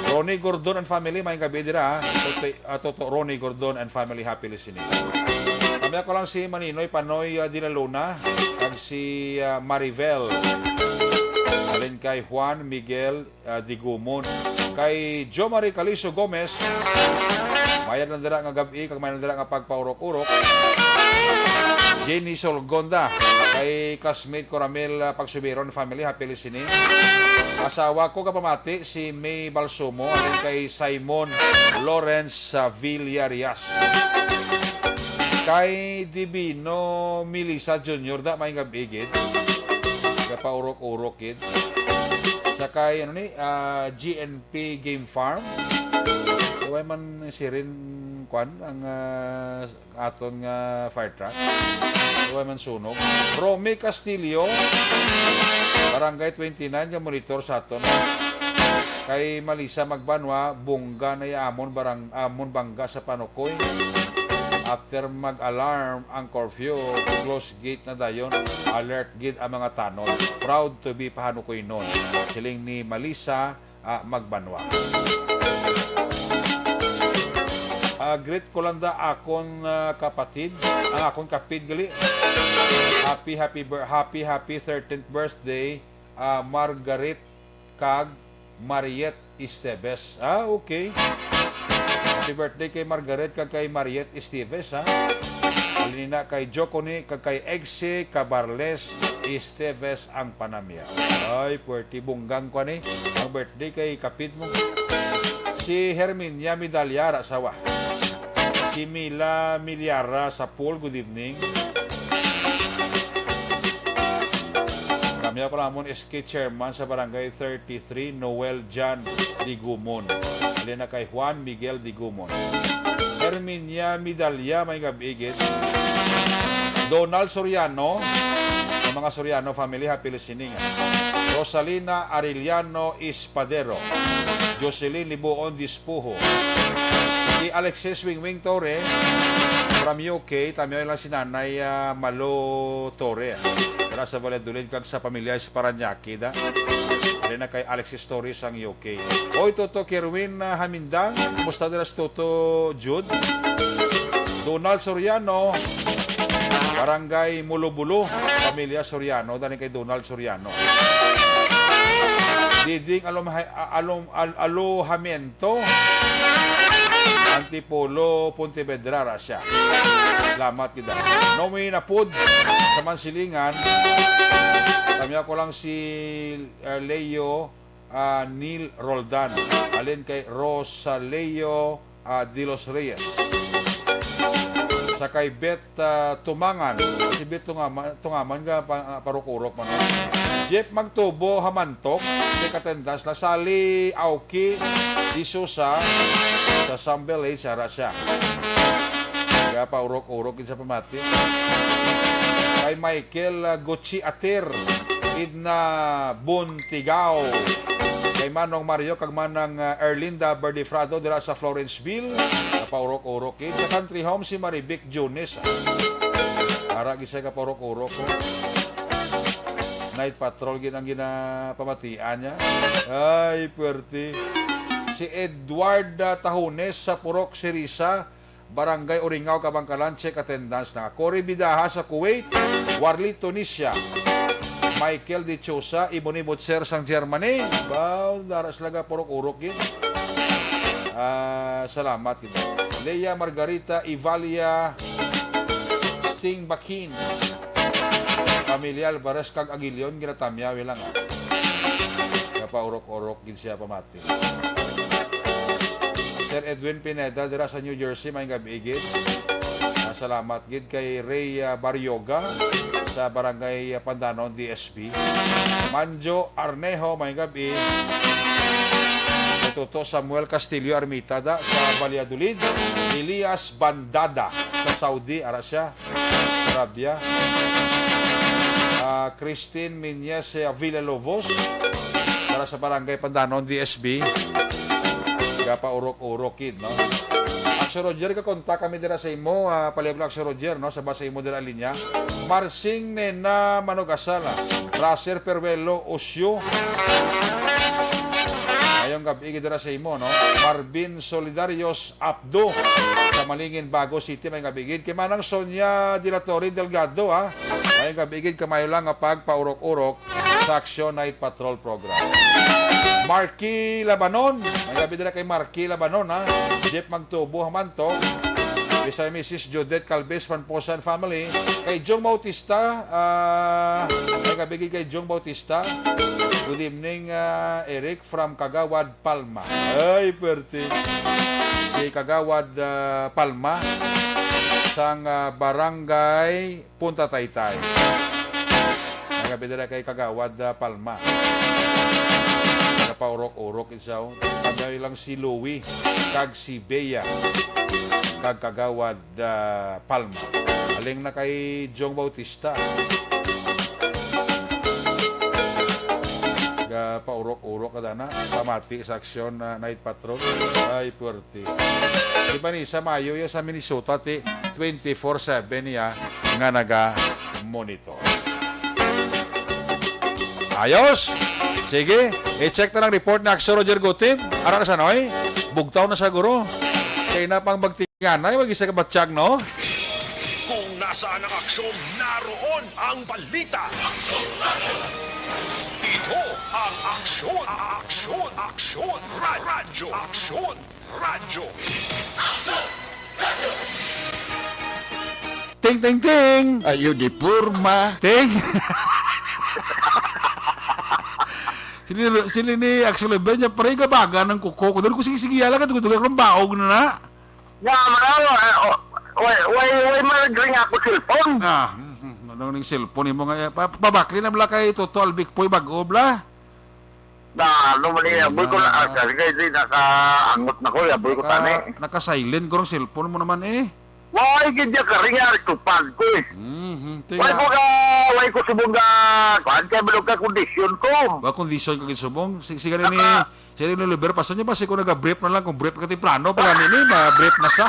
Ronnie Gordon and family, may gabi dira, ha. Toto, ah, Toto, Ronnie Gordon and family, happy listening. Kami ako lang si Maninoy Panoy, ah, Dilaluna, kag si, ah, Maribel. Alin kay Juan Miguel, ah, Digumon. Kay Jo Marie Caliso Gomez, mayad lang dira nga gab-i, kag mayad lang dira nga pagpaurok-urok. Jenny Solgonda, kay classmate ko Ramil, ah, Pagsubiron family, happy listening. Asawa ko kapamati si May Balsumo, alin kay Simon Lawrence sa Villarias. Kay Divino Melissa Junior, da may gab-i gid. Gapaurok-urok gid. Sa kay, ano ni, ah, G N P Game Farm. Way man sirin, kwan, ang, ah, aton nga fire truck. Way man sunog. Romy Castillo, Barangay twenty-nine, nga monitor sa aton. Kay Malisa Magbanwa, bungga na ya amon barang-, amon bangga sa Panukoy. After mag-alarm ang curfew, close gate na dayon, alert gid ang mga tanod. Proud to be Pahanukoynon, siling ni Malisa, ah, Magbanwa. Ah, greet ko lang da akon, ah, kapatid, ang akon kapid gali. Happy, happy bir-, happy, happy thirteenth birthday, ah, Margaret kag Mariet Esteves. Ah, okay. Happy birthday kay Margaret kag kay Mariet Esteves, ha? Alin na kay Joconi kag kay Egse Cabarles Esteves ang panamya. Ay, puwerte bunggang ko ni. Ang birthday kay kapid mo. Si Herminia Midalyara, asawa. Si Mila Milyara sa pool, good evening. Kami ako namon S K chairman sa Barangay thirty-three, Noel John Digumon. Alin na kay Juan Miguel Digumon. Herminia Midalia, may gab-i gid. Donald Soriano, sa Mga Soriano family, happy listening. Rosalina Arellano Espadero, Jocelyn Libuon Dispuho, si Alexis Wingwing Torre from U K, tamyaw lang si Nanay, ah, Malo Torre. Dira sa Valladolid kag sa pamilya sa Parañaque, da. Ari na kay Alexis Torre sang U K. Oy, Toto Kerwin, ah, Hamindang, kumusta dira si Toto Jude? Donald Soriano, Barangay Mulobulo, pamilya Soriano, dani kay Donald Soriano. Diding Alom-, Alom-, Al-, Alojamiento, Antipolo, Pontevedra, ra siya. Salamat kita. Nomi Napod, sa Mansilingan, tamyaw ko lang si, uh, Leo, ah, Neil Roldan, halin kay Rosaleo, ah, de los Reyes. Sa kay Bet, ah, Tumangan, si Bet Tungama-, Tungaman nga pa-, ah, parok-urok man, no? Jeff Magtubo Hamantok, si katendance la Sally Auki de Sousa, sa Sambel, eh, sara siya. Kaya pa urok-urok yun sa pamati. Kay Michael, ah, Gucci Ater, Edna Buntigao. Kay Manong Mario kag Manang, ah, Erlinda Berdifrado dira sa Florenceville. Kapaurok-urok gid. Sa country home si Marivic Jones, ah. Ara gid siya kapaurok-urok, oh. Night patrol gid ang ginapamatian niya. Ay, puwerte. Si Edward, ah, Tahones sa Purok Sirisa, Barangay Uringaw, Kabangkalan, check attendance na. Cory Bidaha sa Kuwait, Warli Tunisia, Michael Dichosa, Iboni Butcher sang Germany. Ba, dara sila ga purok-urok gid. Ah, salamat gid. Lea Margarita Ivalia Sting Bakin. Pamilya Alvarez kag Aguilion, ginatamyaw lang, ah. Kapaurok-urok gid siya pamati. Sir Edwin Pineda dira sa New Jersey, maayong gab-i gid. Ah, salamat gid kay Ray, ah, Barrioga sa Barangay, ah, Pandanon, D S B. Manjo Arnejo, maayong gab-i. Kay Toto Samuel Castillo Armita da sa Valladolid. Elias Bandada sa Saudi, ara siya. Arabia. Ah, Christine Minyes, eh, Villalobos, para sa Barangay Pandanon, D S B. Gapaurok-urok gid, no? Action Roger, kakontak kami dira sa imo, ah, palihog lang, Action Roger, no? Sa basa imo dira linya. Marsing Nena Manogasala, Raser Peruelo Osyo. Ngayong gabi gid dira sa imo, no? Marvin Solidarios Apdo sa Malingin, Bago City, maayong gab-i gid. Kay Manang Sonia de la Torre Delgado, ha? Maayong gab-i gid, kamayo lang nga pagpaurok-urok sa Action Night Patrol Program. Marky Labanon, maayong gab-i dira kay Marky Labanon, ha? Jeff Magtubo, Hamantok. Kay sa Missus Judith Calves, Panposan family. Kay Jong Bautista, ah, maayong gab-i gid kay Jong Bautista. Good evening, ah, Eric. From Kagawad Palma. Ay, pwerte. Si Kagawad, ah, Palma sang, ah, Barangay Punta Taytay. Nagabidala kay Kagawad, ah, Palma. Nagapaurok-urok isa, oh. Kami lang si Louie kag si Bea kag Kagawad ah, Palma. Aling na kay Jong Bautista. Ga paurok-urok ka dana, pamati sa aksyon na Night Patrol. Ay, puwerte. Si Vanessa Mayo ya sa Minnesota, ti twenty-four seven niya nga naga-monitor. Ayos! Sige, i-check na lang report ni Aksyon Roger Gutim. Ara na sa noy? Bugtaw na siguro. Kay na pang bagti- Nga na, mag-isa ka batsyag, no? Kung nasaan ang aksyon, naroon ang balita. Ito ang Aksyon, Aksyon, Aksyon, Ra-, Radyo, Aksyon, Radyo. Ting, ting, ting! Ayo di porma. Ting! Sili, sili ni Aksyon Libre niya, pare, gabaga ng kuko. Kung doon ko sige-sige, ala ka, tugtog ako ng baog na na. Nga, maraw, eh, oh, way, way, way, marag-ring ako cellphone. Ah, mhm, ano ning cellphone mo nga, eh, pa-, pabakli na bala kay Toto Albic Poy bag-o bala? Na, ano man niya, boy ko na, ah, kasi kay di naka-angot na ko, ya, boy ko Naka-, tani. Naka-silent ko rong cellphone mo naman, eh. Why gid niya kari nga aristupad ko eh? Mhm. Why ko ka, why ko subong ka, kuan kay balog ka kondisyon ko. Ba kondisyon ka gid subong? Sige, sige ni, Naka- sige ni Oliver, pasto niya ba si ko naga-brief na lang kung brief ka temprano pala nini, ma-brief na siya.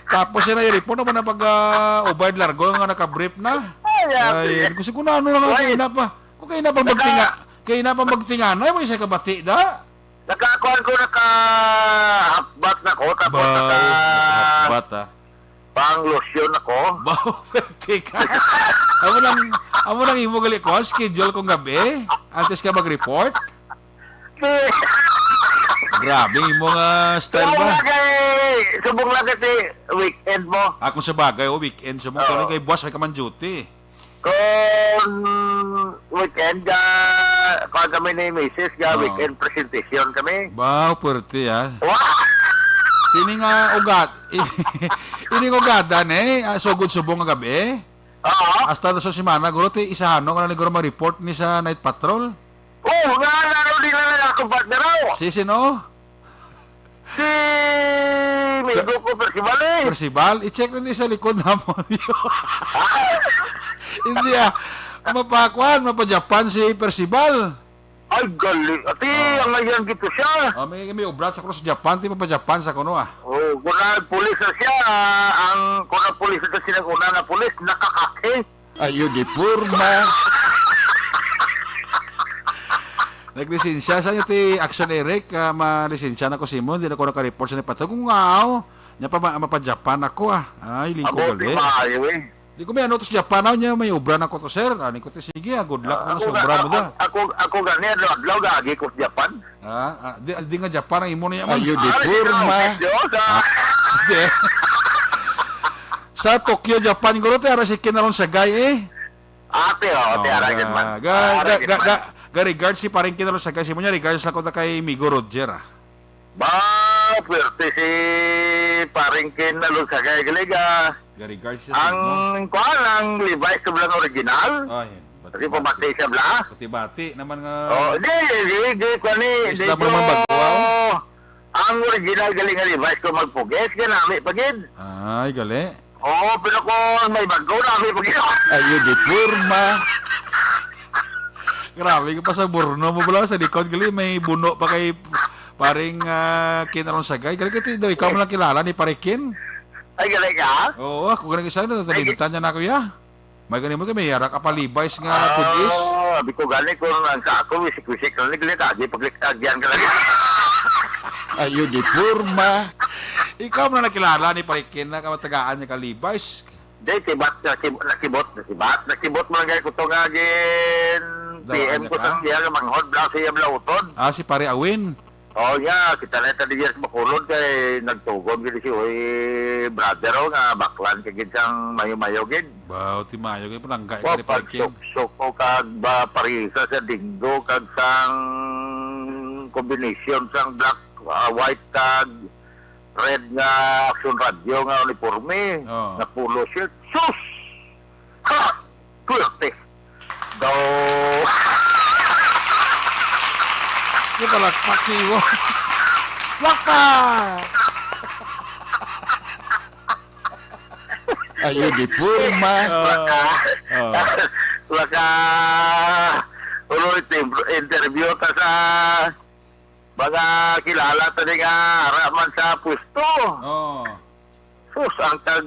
Tapos siya na i-report naman na pag ah, ubay largo nga naka-brief na. Ay, ate. Ay, gusto ko na ano lang ang Why? Kaina pa. Kung kaina pa Naka- magtinga, kaina pa magtinganay, may siya kabati da. Nakakuan ko, naka-half bath na ko, tapos Ba, naka half bath, ah. Pang lotion ako. Ba, pwerte ka. Amo nang, amo nang imo gali ko, schedule kong gabi, antes ka mag-report. Grabe, imo nga style Subong ba? lang kay, subong lang kay weekend mo. Ah, kung sa bagay, oh, weekend sa mo. Oo. Kaya kay boss, may ka man duty. Kung weekend, ga, kuwan kami ni misis, ga Oo. weekend presentation kami. Ba, puwerte, ah. Wow! Ini nga ugat, ini nga ugadan, eh, ah, sugod subong nga gabi. Oo. Hasta na sa semana, guro, ti, isahano ka na ni guro ma-report ni sa night patrol. Oh, nga, nga, nga, di na lang ako, partner, oh. Si sino? Si Migo ko, Percival, eh. Percival? I-check na ni sa likod namon. Hindi, ah. Mapakuan, mapa-Japan si Percival. Ay, gali. Ati, Oh. ang ayan gito siya. Oh, may, may obra sa kuno sa Japan, ti mapa-Japan sa kuno, ah. Oh, kung nagpulis na siya, ang kung nagpulis na siya, sinag-una na pulis, nakakaki. Ayo di porma. Naglisensya sa inyo ti Action Eric, ah, malisensya na ko, Simon, di na ko naka-report sa nipatag. Kung nga, oh, nya pa ma-, mapa-Japan ako, ah. Ay, lingko Abo, gali. Di maayo, eh. Di ko may ano to sa Japan, ah, nya may obra na ko to, sir. Ani ko ti, sige, ah, good luck Ah, mo ako sa ga-, obra mo ako, da. ako, ako gani, adlaw-adlaw, gagi ko sa Japan. Ah, ah, di, di nga Japan ang imo niya, man. Ayo di Ah, porma. Diyos, ah. Ah, sige. Sa Tokyo, Japan, guro, ti, ara si Kinalon Sagay, eh. Ate, oh, Oh, ate, ara, ga-, man. ga-, Ara, ga-, gid ga-, man. ga-, ga-, regards si paring Kinalon Sagay, si mo niya, regards lang ko na kay Migo Roger, ah. Ba, puwerte si paring Kinalon Sagay, galing, ah. Ga-regards siya sa Ang, mo. Kuwan, ang Levi's ko lang original. Oh, yun. Kasi pamati siya, bla? Bati-bati naman nga. Oh, di, di, di, kuwan ni, Isla di mo naman ko, bago, ah. Ang original galing nga Levi's ko magpugis, ganami pa gid. Ay, gali. Oo, pero kung may bago, nami pa gid. Ayo di porma. Grabe ka pa sa burno mo, bala, sa likod, gali, may buno pa kay paring, ah, Kinalon Sagay. Gali, kati daw, ikaw mo lang kilala ni Pare Kin? Ay, gali ka? Oo, ako galing isa, Ay, natalimtan niya na, kuya. May ganun mo, may yara ka pa Levi's nga Ah, pugis. Sabi ko gani, kung ang sa ako, wisik-wisik lang, naglikagi, paglikagyan ka lang. Ayo di porma. Ikaw mo na nakilala ni Parikin na kamatagaan niya ka Levi's. Di, kibat, nakib-, nakibot, nakibat, nakibot mo lang gani ko to nga gin Dawaan P M niya ko sa ka? Siya, nga manghod, bla, siya, bla, utod. Ah, si Pare Awin. Oh, ya, kita na ta diya sa Bacolod kay nagtugon gid si, uy, brother, oh, nga baklan ka gid sang mayo-mayo gid. Baw, ti mayo gid, palangga ka Wa, ni Parking. Pagsuksok ko kag ba, parisa sa dinggo kag sang combination sang black, ah, white kag red nga Action Radio nga uniforme, Oh. nga polo shirt. Sus! Ha! Puwerte. Daw. Yung palakpak si Iwo. Laka! Ayo di porma. Ah, ah. Baka, ulo, interview ta sa mga kilala ta di nga ara man sa pwesto. Oh. Sus, ang tag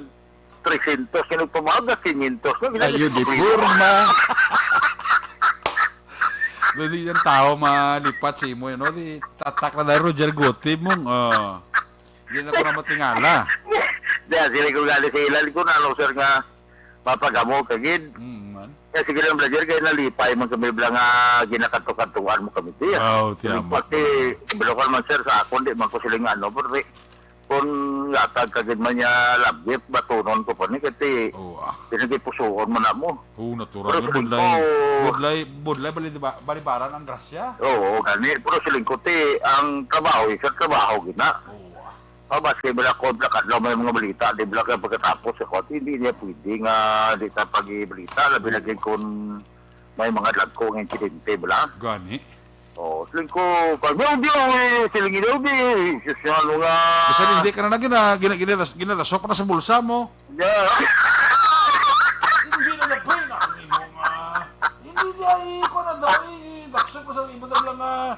trescientos nga nagpamahal na quinientos na, Ayo di ginagawa. Porma. Dili yan tao malipat sa imo, no? Di tatak na dahil Roger Guti mong, oh. Di na ko na matingala. Di, sila ko gali sa ilan ko na, ano, sir, nga mapagamo ka gid. Mm, man. Kaya sige lang, brother, kaya nalipay man kami bala nga ginakato-katuan mo kami, sir. Wow, ti amo. Pati, kabalo ka naman, sir, sa akon, di man ko sila nga, ano, pero, kung latag ka gid man niya, love gift, batunon ko pa ni, kati, Oo, ah. Pinagipusuon mo na mo. Oo, natural. Pero Nga, siling budlay, ko, budlay, budlay, bali, di ba, balibaran ang grasya. Oo, gani. Pero siling ko, ti, ang trabaho, isa trabaho, gid na. Oo, ah. Ah, maski bala ko, bala kadlaw may mga balita, di bala kaya pagkatapos sa kwan, hindi niya pwede nga di ta pag-ibalita, labi lagi kung may mga dagko nga insidente, bala. Gani. Oh, siling ko, "Pag daw, daw, eh, siling daw, di, eh, sus, ano nga." Basta hindi ka na na gina-, gina-, ginadas-, ginadasok na sa bulsa mo. Yeah. Hindi na na, pre, na ang imo nga. Hindi, di, ay, iko na daw, eh, daksok na sa imo na lang, ah,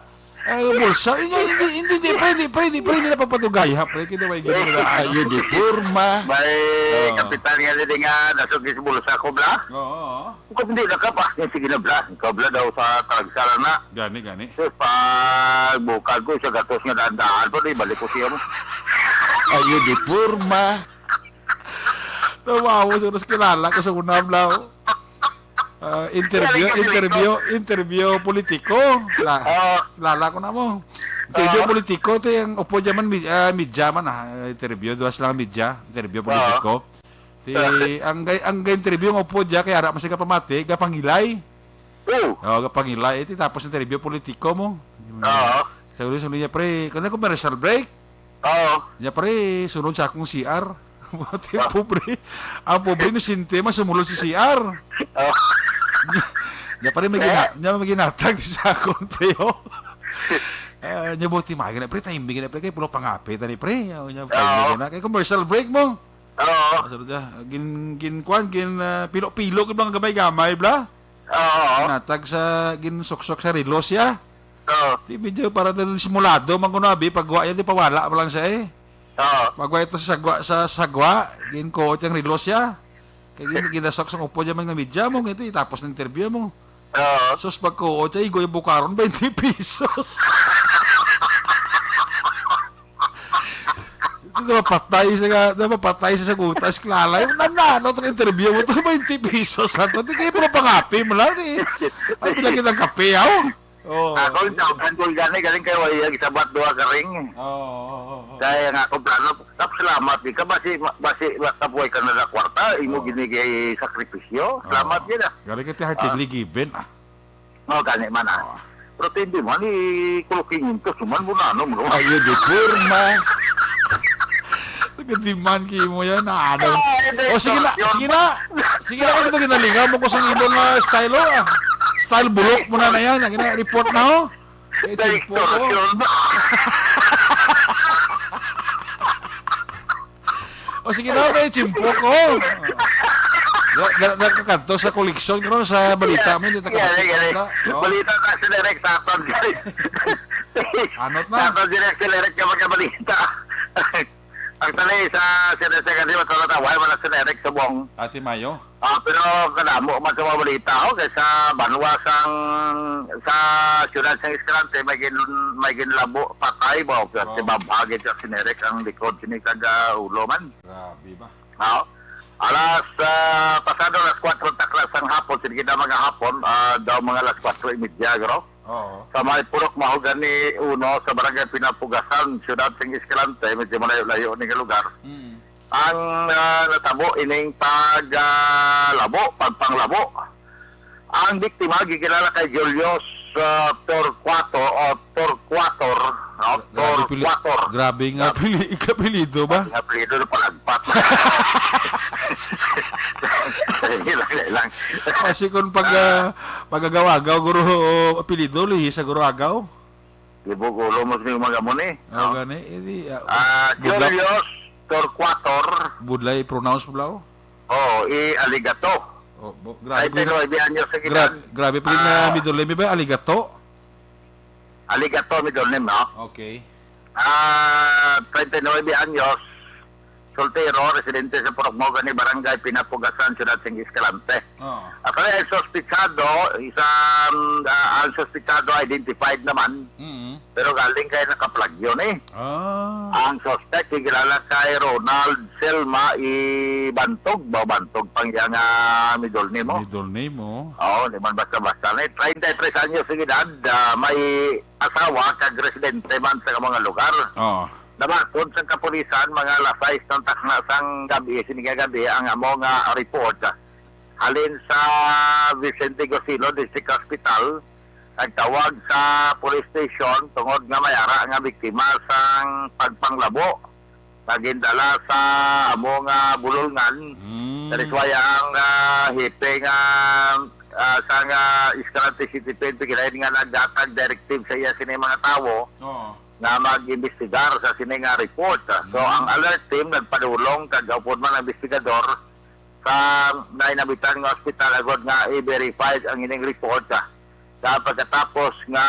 eh, bulsa. Hindi, hindi, hindi, hindi, pre, hindi, pre, hindi, pre, hindi na papadugay, ha, pre, kaya may gina-, Ayun, di, porma. May Oo. kapitan nga, hindi nga, dasok is bulsa ko, bla? Oo, oo. Kung hindi na ka pa, yung sige na, bla. Ikaw, bla, daw sa talagsaran na. Gani, gani. Sus, pag bukag ko, sa gatos nga daan-daan pa, di balik ko siya mo. Ayun, di porma. Tawa mo, sa mas kilala ko sa una, bla, oh. Ah, interview, Galing ka, interview, galing interview politiko. La, Oo. Kilala ko na mo. Interview Oo. politiko, ito yung upo dyan man, mi-, ah, media man, ah. Interview, duwas lang media. Interview Oo. politiko. Ti, ang gay, ang gay interview nga upo dya, kay ara man siya kapamati, gapangilay. Oo. Oo, gapangilay. Iti tapos interview politiko mo. Oo. Sa ulo, sa ulo niya, pre, kung na commercial break, Oo. niya, pre, sunod sa akong C R. Pati Ah. pobre. Ang pobre, no, sinte, man, sumulod si C R. Oo. Niya, pre, may Eh? gina-, niya, may ginatag sa akong tayo. Ah, niya, buti, mga gina-, pre, timing na, pre, kay pulo pangapi, tani, pre. Niya, niya, Oo. timing na. Kay commercial break mo. Oo. Masunod ka. Gin-, gin-, kwan, gin-, ah, pilo-pilo, gid lang gamay-gamay, bla. Oo. Natag sa, ginsuksok sa relos, ya. Oo. Di medyo para na simulado, man kuno, abi, pagwa, ya, di pawala mo lang siya, eh. Oo. Pagwa ito sa sagwa, sa sagwa, ginkuot yung relos, ya. Kaya gin-, ginasok sa upo dyan, mga media mo, ito, tapos ng interview mo. Oo. Sus, pagkuot, ya, igo yung bukaron, twenty pesos. Ito, napatay siya nga, napatay siya sa gutas, kilala. Yung nanalo itong interview mo, ito, twenty pesos na ito. Hindi kayo pala pangapi mo lang, eh. Ay, pinakita ng kape, aw. Oo. Ako, yung tawag ko gani, galing kayo, ay, yung isabat, duha ka ring. Oo, oo, oo, oo. Kaya nga ako, plano, tapos salamat, di ka, basi, basi, kabuhay ka na na kwarta, imo Oo. ginigay sakripisyo. Salamat Oo. yun, ah. Galing ka, ti, heartedly Ah. given, ah. Oh, gani man, ah. Ah. Pero tindi man, eh, kulo kinyentos man, bunano mo. Ayun, di porma. Nagadiman kayo mo yan, ah, ano? Ah, hindi, O, sige na, extortion. sige na. Sige na, kasi ginalingaw mo ko sa imong, ah, style, oh, ah. Style bulok mo na na yan. Ang ina, report na, oh. Eh, Hindi, chimpo, oh. extortion. O, sige na, may chimpo ko. Na, na, nakakanto sa koleksyon ko sa balita, Yan, may hindi yan, yan, yan. nakakita. Oh. Balita na si Direk sa aton. Anot na? Sa aton, Direk, si Direk nga magkabalita. Actually, sa Siyudad sa Cadiao, wala na, wala man na si Direk subong. Ate Mayo? Ah, pero kadamo man sa mga balita, ho, kay sa banwa sang, sa siyudad sang Escalante, may gin-, may ginlabo, patay ba, o Wow. si Babhag, ito si Nerek ang likod, sini kag, ah, ulo man. Grabe ba? Ah, alas, ah, pasado alas kwatro taklas sang hapon, sige na mga hapon, ah, daw mga alas kwatro y media, garo. Oo. Sa may Purok Mahogani uno, sa Barangay Pinapugasan, siyudad sang Escalante, medyo malayo-layo ni nga lugar. Mm. Ang, ah, natabo ining pag, ah, labo, pagpanglabo. Ang biktima gikilala kay Julius, ah, Torquato o Torquator, no? Grabe pili-, Torquator. grabe nga Grabe. pili-, ikapilido ba? Ang apelyido na palagpat. Sige lang, sige lang. Kasi kung pag, ah, pag-agaw-agaw, guro, apelyido, lihi sa guro agaw. Libog ulo mo sa mga gamon eh. Oh, No? gani. Eh, di, ah, Ah, budla-, Julius Torquator. Budlay pronounce mo lang? Oh, i Aligato. Oh, bo-, grabe Ay, po yun. pero ibig nyo sa Gra-, gitan. grabe po yun na Ah. middle name ba? Aligato? Aligato, middle name, no? Okay. Ah, treinta y nueve anyos, soltero, residente sa Purok Mahogany, Barangay Pinapugasan, Siyudad sing Escalante. Oo. Actually, ang suspitsado, isang, ah, ang suspitsado identified naman, Mm. pero galing kay nakaplagyo ni. Ah. Ang suspect, kilala kay Ronald Selma Ibantog. Ba, Bantog pang iyang, ah, middle name, oh. Middle name, oh. Oo, di man basta-basta na. Treinta y tres anyos ang edad, ah, may asawa kag residente man sa mga lugar. Oo. Nabakod sa kapulisan, mga alas sais ng takna sang gabi, sini nga gabi, ang amo nga report, ah, halin sa Vicente Gosilo District Hospital, nagtawag sa police station tungod nga may ara nga biktima sang pagpanglabo. Nagindala sa amo nga bulolngan. Hmm. Sa Risuaya ang, ah, hepe nga ah, sang, ah, Escalante City P N P, kinain nga naghatag directive sa iya sini mga tawo Oo. nga mag-imbestigar sa sini nga report. So, Mm. ang alert team nagpadulong kag upod man ang investigador sa nainabitan nga ospital agod nga i-verify ang ining report, ah. Sa pagkatapos nga,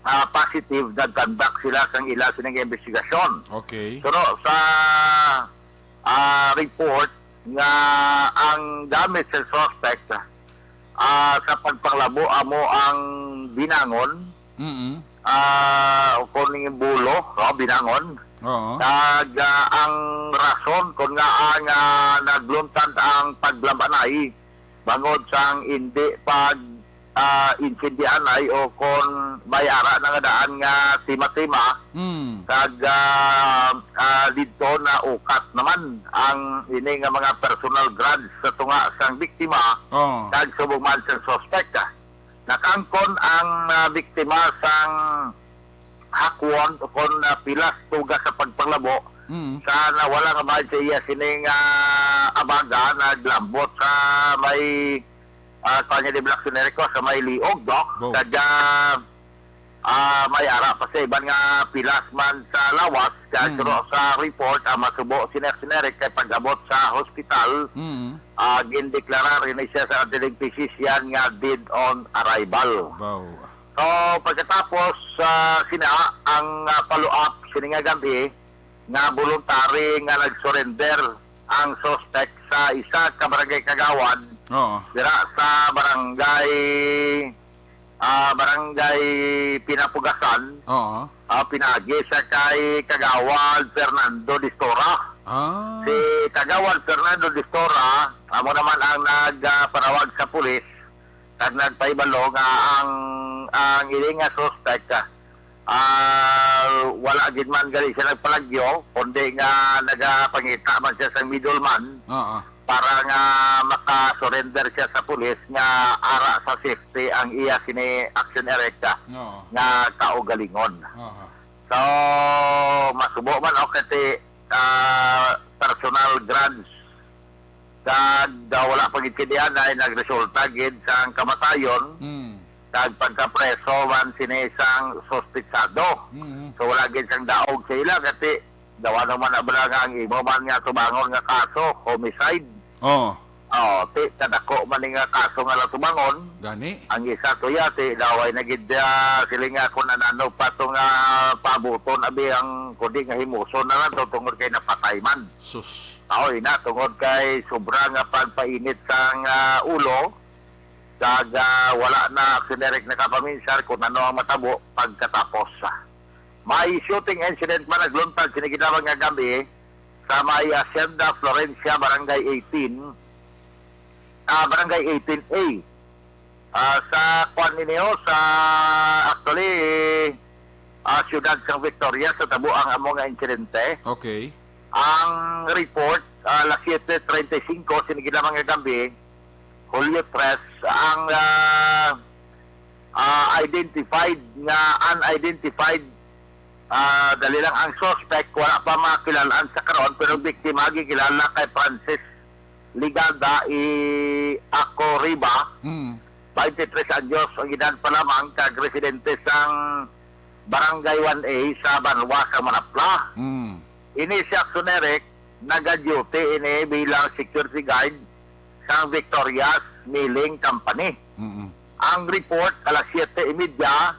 ah, positive, nag-conduct sila sang ila sining investigasyon. Okay. Pero sa, ah, report nga ang gamit sa suspect, ah, sa pagpanglabo amo ang binangon, Mm. ah, o kung yung bulo, no, binangon. Oo. Kag, ah, ang rason kung nga ang, ah, nagluntad ang paglabanay bangod sang hindi pag, ah, insendihanay o kon may ara na nga daan nga tima-tima, Mm. kag, ah, ah, didto na ukat naman ang ini nga mga personal grudge sa tunga sang biktima Oo. kag subong man sang suspect. Nakaangkon ang, ah, biktima sang hakwon o kon, ah, pilas tuga sa pagpanglabo Mm. sa nawala nga bahin sa iya sining, ah, abaga naglambot sa may, ah, kuwan niya di Black Generico, sa may liog, no? Wow. Kag, ah, ah, may ara pa sa iban nga pilas man sa lawas, kag Mm. suro sa report, ang masubo si Nex Generic kay pag-abot sa hospital, Mm. ah, gindeklarar ini siya sa ating physician nga dead on arrival. Wow. So, pagkatapos, ah, sina ang, ah, follow-up sini nga gabi nga voluntary nga nag-surrender ang suspect sa isa ka barangay kagawad Oo. dira sa barangay, ah, barangay Pinapugasan. Oo. Ah, pinaagi siya kay Kagawad Fernando Distora. Ah. Si Kagawad Fernando Distora, amo naman ang nagpanawag sa pulis kag nagpahibalo nga ang, ang ini nga suspect, ah, ah, wala gid man gali siya nagpalagyo, kundi nga nagapangita man siya sang middleman Oo. para nga maka-surrender siya sa pulis nga ara sa safety ang iya sini Action Erecta Oo. nga kaugalingon. Oo. So, masubo man o kati, ah, personal grudge kag daw wala pag-intindihan ay nagresulta gid sang kamatayon Mm. kag pagkapreso man sini sang suspetsado. Mm. So, wala gid sang daog sa ila kati daw ano man na bala nga ang imo man nga tubangon nga kaso, homicide. Oh. Oh, ti kadako man ni nga kaso nga natubangon. Gani. Ang isa tuya ti daw ay nagid, ah, sila nga kung anano pa to nga paabuton abi ang kundi nga himuson na lang to tungod kay napatay man. Sus. Aw, ina, tungod kay sobra nga pagpainit sang, ah, ulo, kag, ah, wala na generic nakapaminsar kung ano ang matabo pagkatapos. May shooting incident man nagluntad sini gid lamang nga gabi sa may Hacienda Florencia, Barangay eighteen, ah, Barangay eighteen A. Ah, sa kwan ninyo, sa, actually, ah, siyudad sang Victoria, sa tabo ang amo nga insidente. Okay. Ang report, ah, alas siete treinta y cinco, sini gid lamang nga gabi, Julio tres, ang, ah, ah, identified nga unidentified, ah, dali lang ang suspect, wala pa makilalaan sa karon, pero biktima gikilala kay Francis Ligada y Acoriba, Mm. twenty-three anyos ang edad pa lamang, kag residente sang Barangay one A sa Banwa sa Manapla. Mm. Ini si Action Eric, nagaduty ini bilang security guard sang Victoria's Milling Company. Mm-mm. Ang report, alas siyete y media,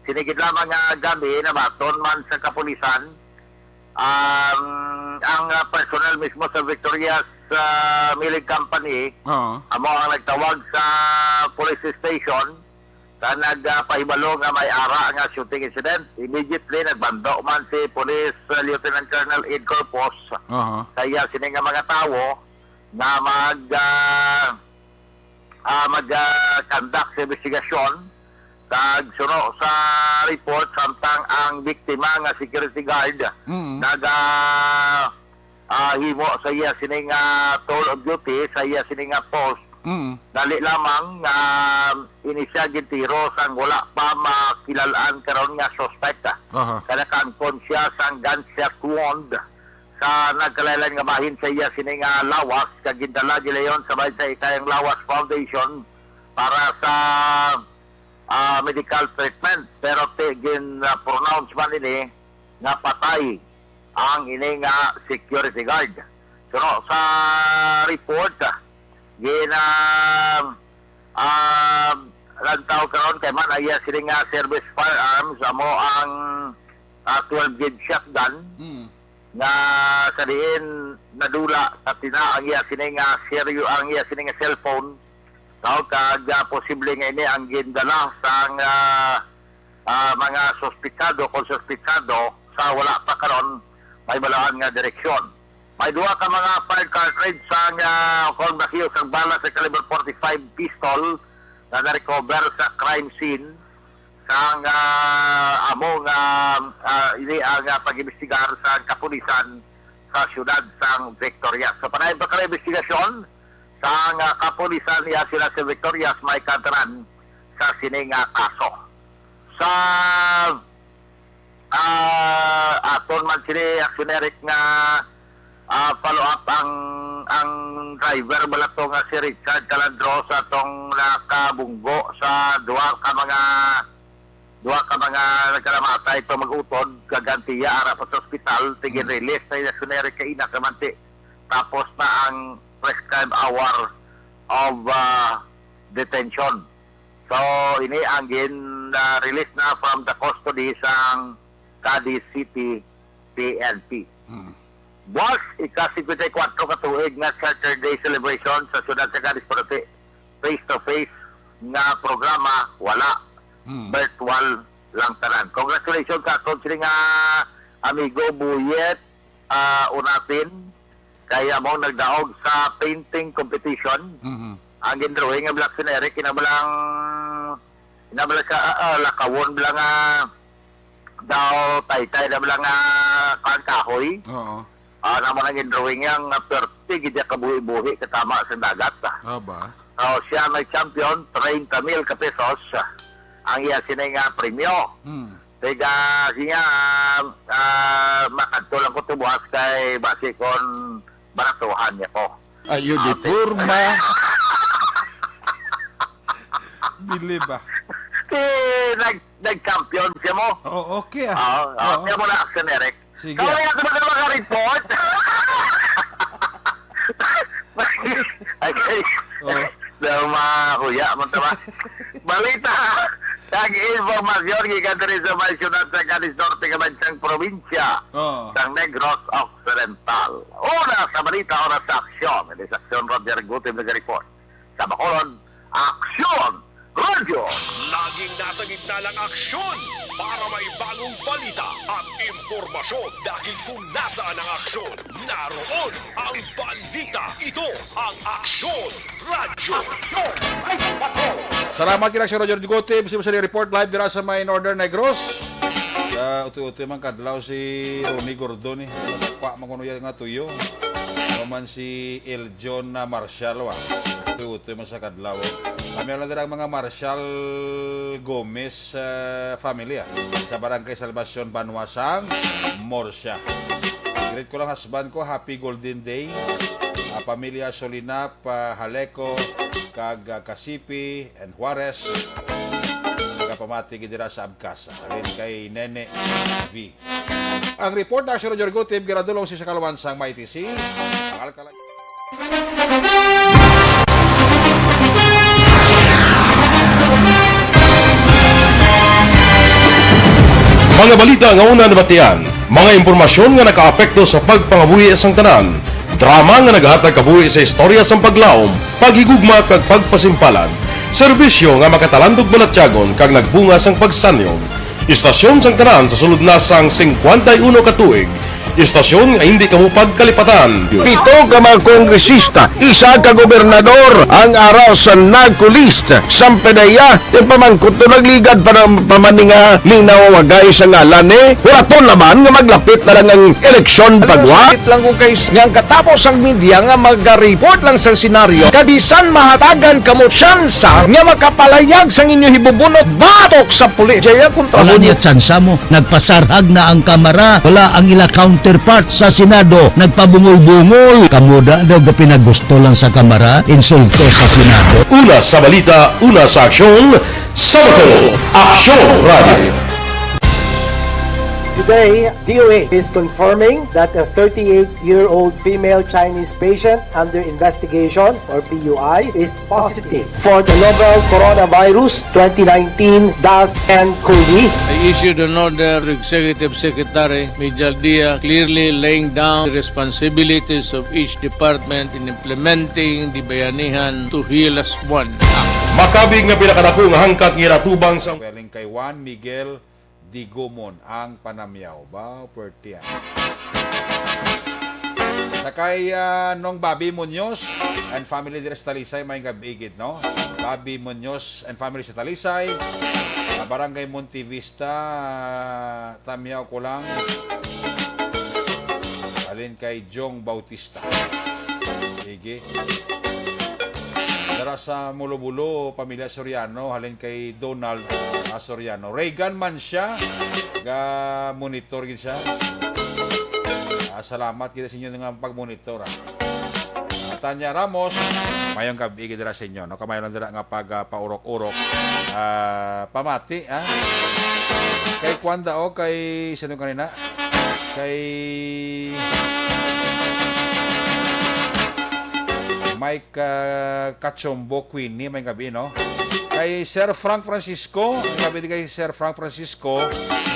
sini gid lamang nga gabi, nabaton man sa kapulisan, ang, ang, ah, personnel mismo sa Victoria's, ah, Milling Company, Oo. amo ang nagtawag sa police station sa nagpahibalo nga may ara nga shooting incident. Immediately, nagbando man si Police, ah, Lieutenant Colonel Ed Corpus Aha. sa iya sini nga mga tawo nga mag, ah, ah, mag, ah, conduct sa investigasyon. Kag suno sa report, samtang ang biktima nga security guard Mm. naga, ah, himo sa iya sini nga tour of duty, sa iya sini nga post, Mm. dali lamang nga ini siya gintiro sang wala pa makilalaan karon nga suspect. Aha. Kaya nakaangkon siya sang gunshot wound sa nagkalain-lain nga bahin sa iya sini nga lawas, kag gindala gilayon sa Bahin sa Ikayang Lawas Foundation para sa, ah, medical treatment. Pero ti-, gin, ah, pronounce man ini nga patay ang ini nga security guard. So, no, sa report, ah, gin, ah, ah, lantaw karon kay man ang iya sini nga service firearms, amo ang, ah, twelve gauge shotgun Mm. nga sa diin nadula sa tina ang iya sini nga seryo, ang iya sini nga cellphone. Tawag kag, ah, posible nga ini ang gindala sang, ah, ah, mga suspitsado, kung suspitsado sa wala pa karon may balaan nga direksyon. May duha ka mga fired cartridge sang, ah, kung nakiyo sang bala sa caliber forty-five pistol na na-recover sa crime scene sang, ah, amo nga, ah, ini ang, ah, pag-imbestigar sa kapulisan sa siyudad sang Victorias. Sa padayon pa ka investigasyon sang, ah, kapulisan niya sila sa Victorias may kantanan sa sini nga kaso. Sa, ah, aton man sini, Aksyon Eric, nga, ah, follow up ang, ang driver bala to nga si Richard Calandro sa tong nakabunggo sa duha ka mga, duha ka mga nagkalamatay pa mag-utod, kag ang tiya ara pa sa ospital, tigin Mm. release na yung Aksyon Eric kay ina kamanti. Tapos na ang prescribed hour of, ah, detention. So, ini ang gin, ah, release na from the custody sang Cadiz City P N P. Hmm. Buwas, ika-singkwenta y kuwatro ka tuig nga Saturday celebration sa siyudad sa Cadiz City. Face-to-face nga programa, wala. Hmm. Virtual lang tanan. Congratulations sa aton sini nga amigo Buyet, ah, Unapin, kay amo nagdaog sa painting competition. Mhm. Ang gindrawing nga Black Sun Eric, kinablang, kinablang sa, ah, ah, lakawon bala nga daw taytay na bala nga kuwan, kahoy. Oo. Ah, naman ang gindrawing niya nga perte gid niya kabuhi-buhi katama sa dagat, ah. Aba. So, siya may champion, treinta mil ka pesos, ah, ang iya sini nga premyo. Hmm. Kaya siya, ah, makadto lang ko tubuas kay basi kon baratuhan niya ko. Ayo di Ah, okay. Purma. Bili ba? Eh, nag-, nag-champion siya mo. Oh, okay, ah. Oo, oo. Oo. Kaya mo na, Aksyon Eric. Sige. Kaya nga sa mga, mga report. Okay. Oh. Daw mahuya mo tama. Balita. Kag informasyon gikan diri sa may siyudad sa Canis Norte, kabansang probinsya Oo. sang Negros Occidental. Una sa balita, una sa aksyon. Hindi sa aksyon, Roger Gutim nag-report. Sa Bacolod, Aksyon Radyo. Laging nasa gitna ng aksyon para may bagong balita at impormasyon. Dahil kung nasaan ang aksyon, naroon ang balita. Ito ang Aksyon Radyo. Salamat kina si Roger Gutib, si Sali report live dira sa may Northern Negros. Sa utoy-utoy man kadlaw si Ronnie Gordon, eh. Kwa man kuno yan nga tuyo. Ano man si El John na Marshall, wa. Utoy-utoy man sa kadlaw. Kami lang dira ang mga Marshall Gomez, ah, family, ah, sa Barangay Salvacion, Banwa sang Murcia. Greet ko lang husband ko, happy golden day. Ah, pamilya Solinap, ah, Haleco, kag, ah, Casipi, and Juarez. Nagapamati gid dira sa Abcas. Halin kay Nene V. Ang report na si Roger Gutib, ginadulong si sa Kalawan sang Mighty C. Ang alkalay. Mga balita nga una nabatian, mga impormasyon nga nakaapekto sa pagpangabuhi sang tanan, drama nga naghatag kabuhi sa istorya sang paglaom, paghigugma kag pagpasimpalan, serbisyo nga makatalandog balatyagon kag nagbunga sang pagsanyog. Istasyon sang tanan sa sulod na sang singkwenta y uno ka tuig. Istasyon nga hindi kamo pagkalipatan. Pito ka mga kongresista, isa ka gobernador ang ara sa NAGCO list. Sampanaya, ti pamangkot to nagligad para pamaninga ni nawawagay sa ngalan ni. Wala to naman nga maglapit na lang ang eleksyon Alam mo, pagwa. Sakit lang kung kay nga ang katapos ang media nga mag-report lang sa senaryo, kabisan mahatagan kamo tsansa nga makapalayag sang inyo hibubunot batok sa pulis. Jaya kontra Wala mo. Niya tsansa mo. Nagpasarhag na ang kamara. Wala ang ila count counterpart sa Senado nagpabungol-bungol. Kamo da daw gapinagusto lang sa Kamara, insulto sa Senado. Una sa balita, una sa aksyon, sa Bacolod, Aksyon Radio. Today, D O H is confirming that a thirty-eight-year-old female Chinese patient under investigation, or P U I, is positive for the novel coronavirus twenty nineteen dash N cov. I issued an order to Executive Secretary Mijal Dia, clearly laying down the responsibilities of each department in implementing the Bayanihan to Heal Us One Act. Makabig nga pinakadako nga hangkat nga ginatubang sa Welling kay Juan Miguel Digumon ang panamyaw. Ba, pwerte, ah. Sa kay, ah, Nong Bobby Muñoz and family diri sa Talisay, may gab-i gid, no? Bobby Muñoz and family sa Talisay, ah, Barangay Montevista, ah, tamyaw ko lang. Halin kay Jong Bautista. Sige. Dara sa Mulobulo, pamilya Soriano, halin kay Donald, ah, Soriano. Reagan man siya, ga-monitor gid siya. Ah, salamat kita sa inyo nga pag-monitor, ah. Ah, Tanya Ramos, mayong gabi gid dira sa inyo, no? Kamay lang dira nga pag, ah, paurok-urok. Ah, pamati, ah. Kay Kwanda o kay sino kanina? Kay Mike, ah, Cachombo Queenie, may gabi, no? Kay Sir Frank Francisco, may gabi din kay Sir Frank Francisco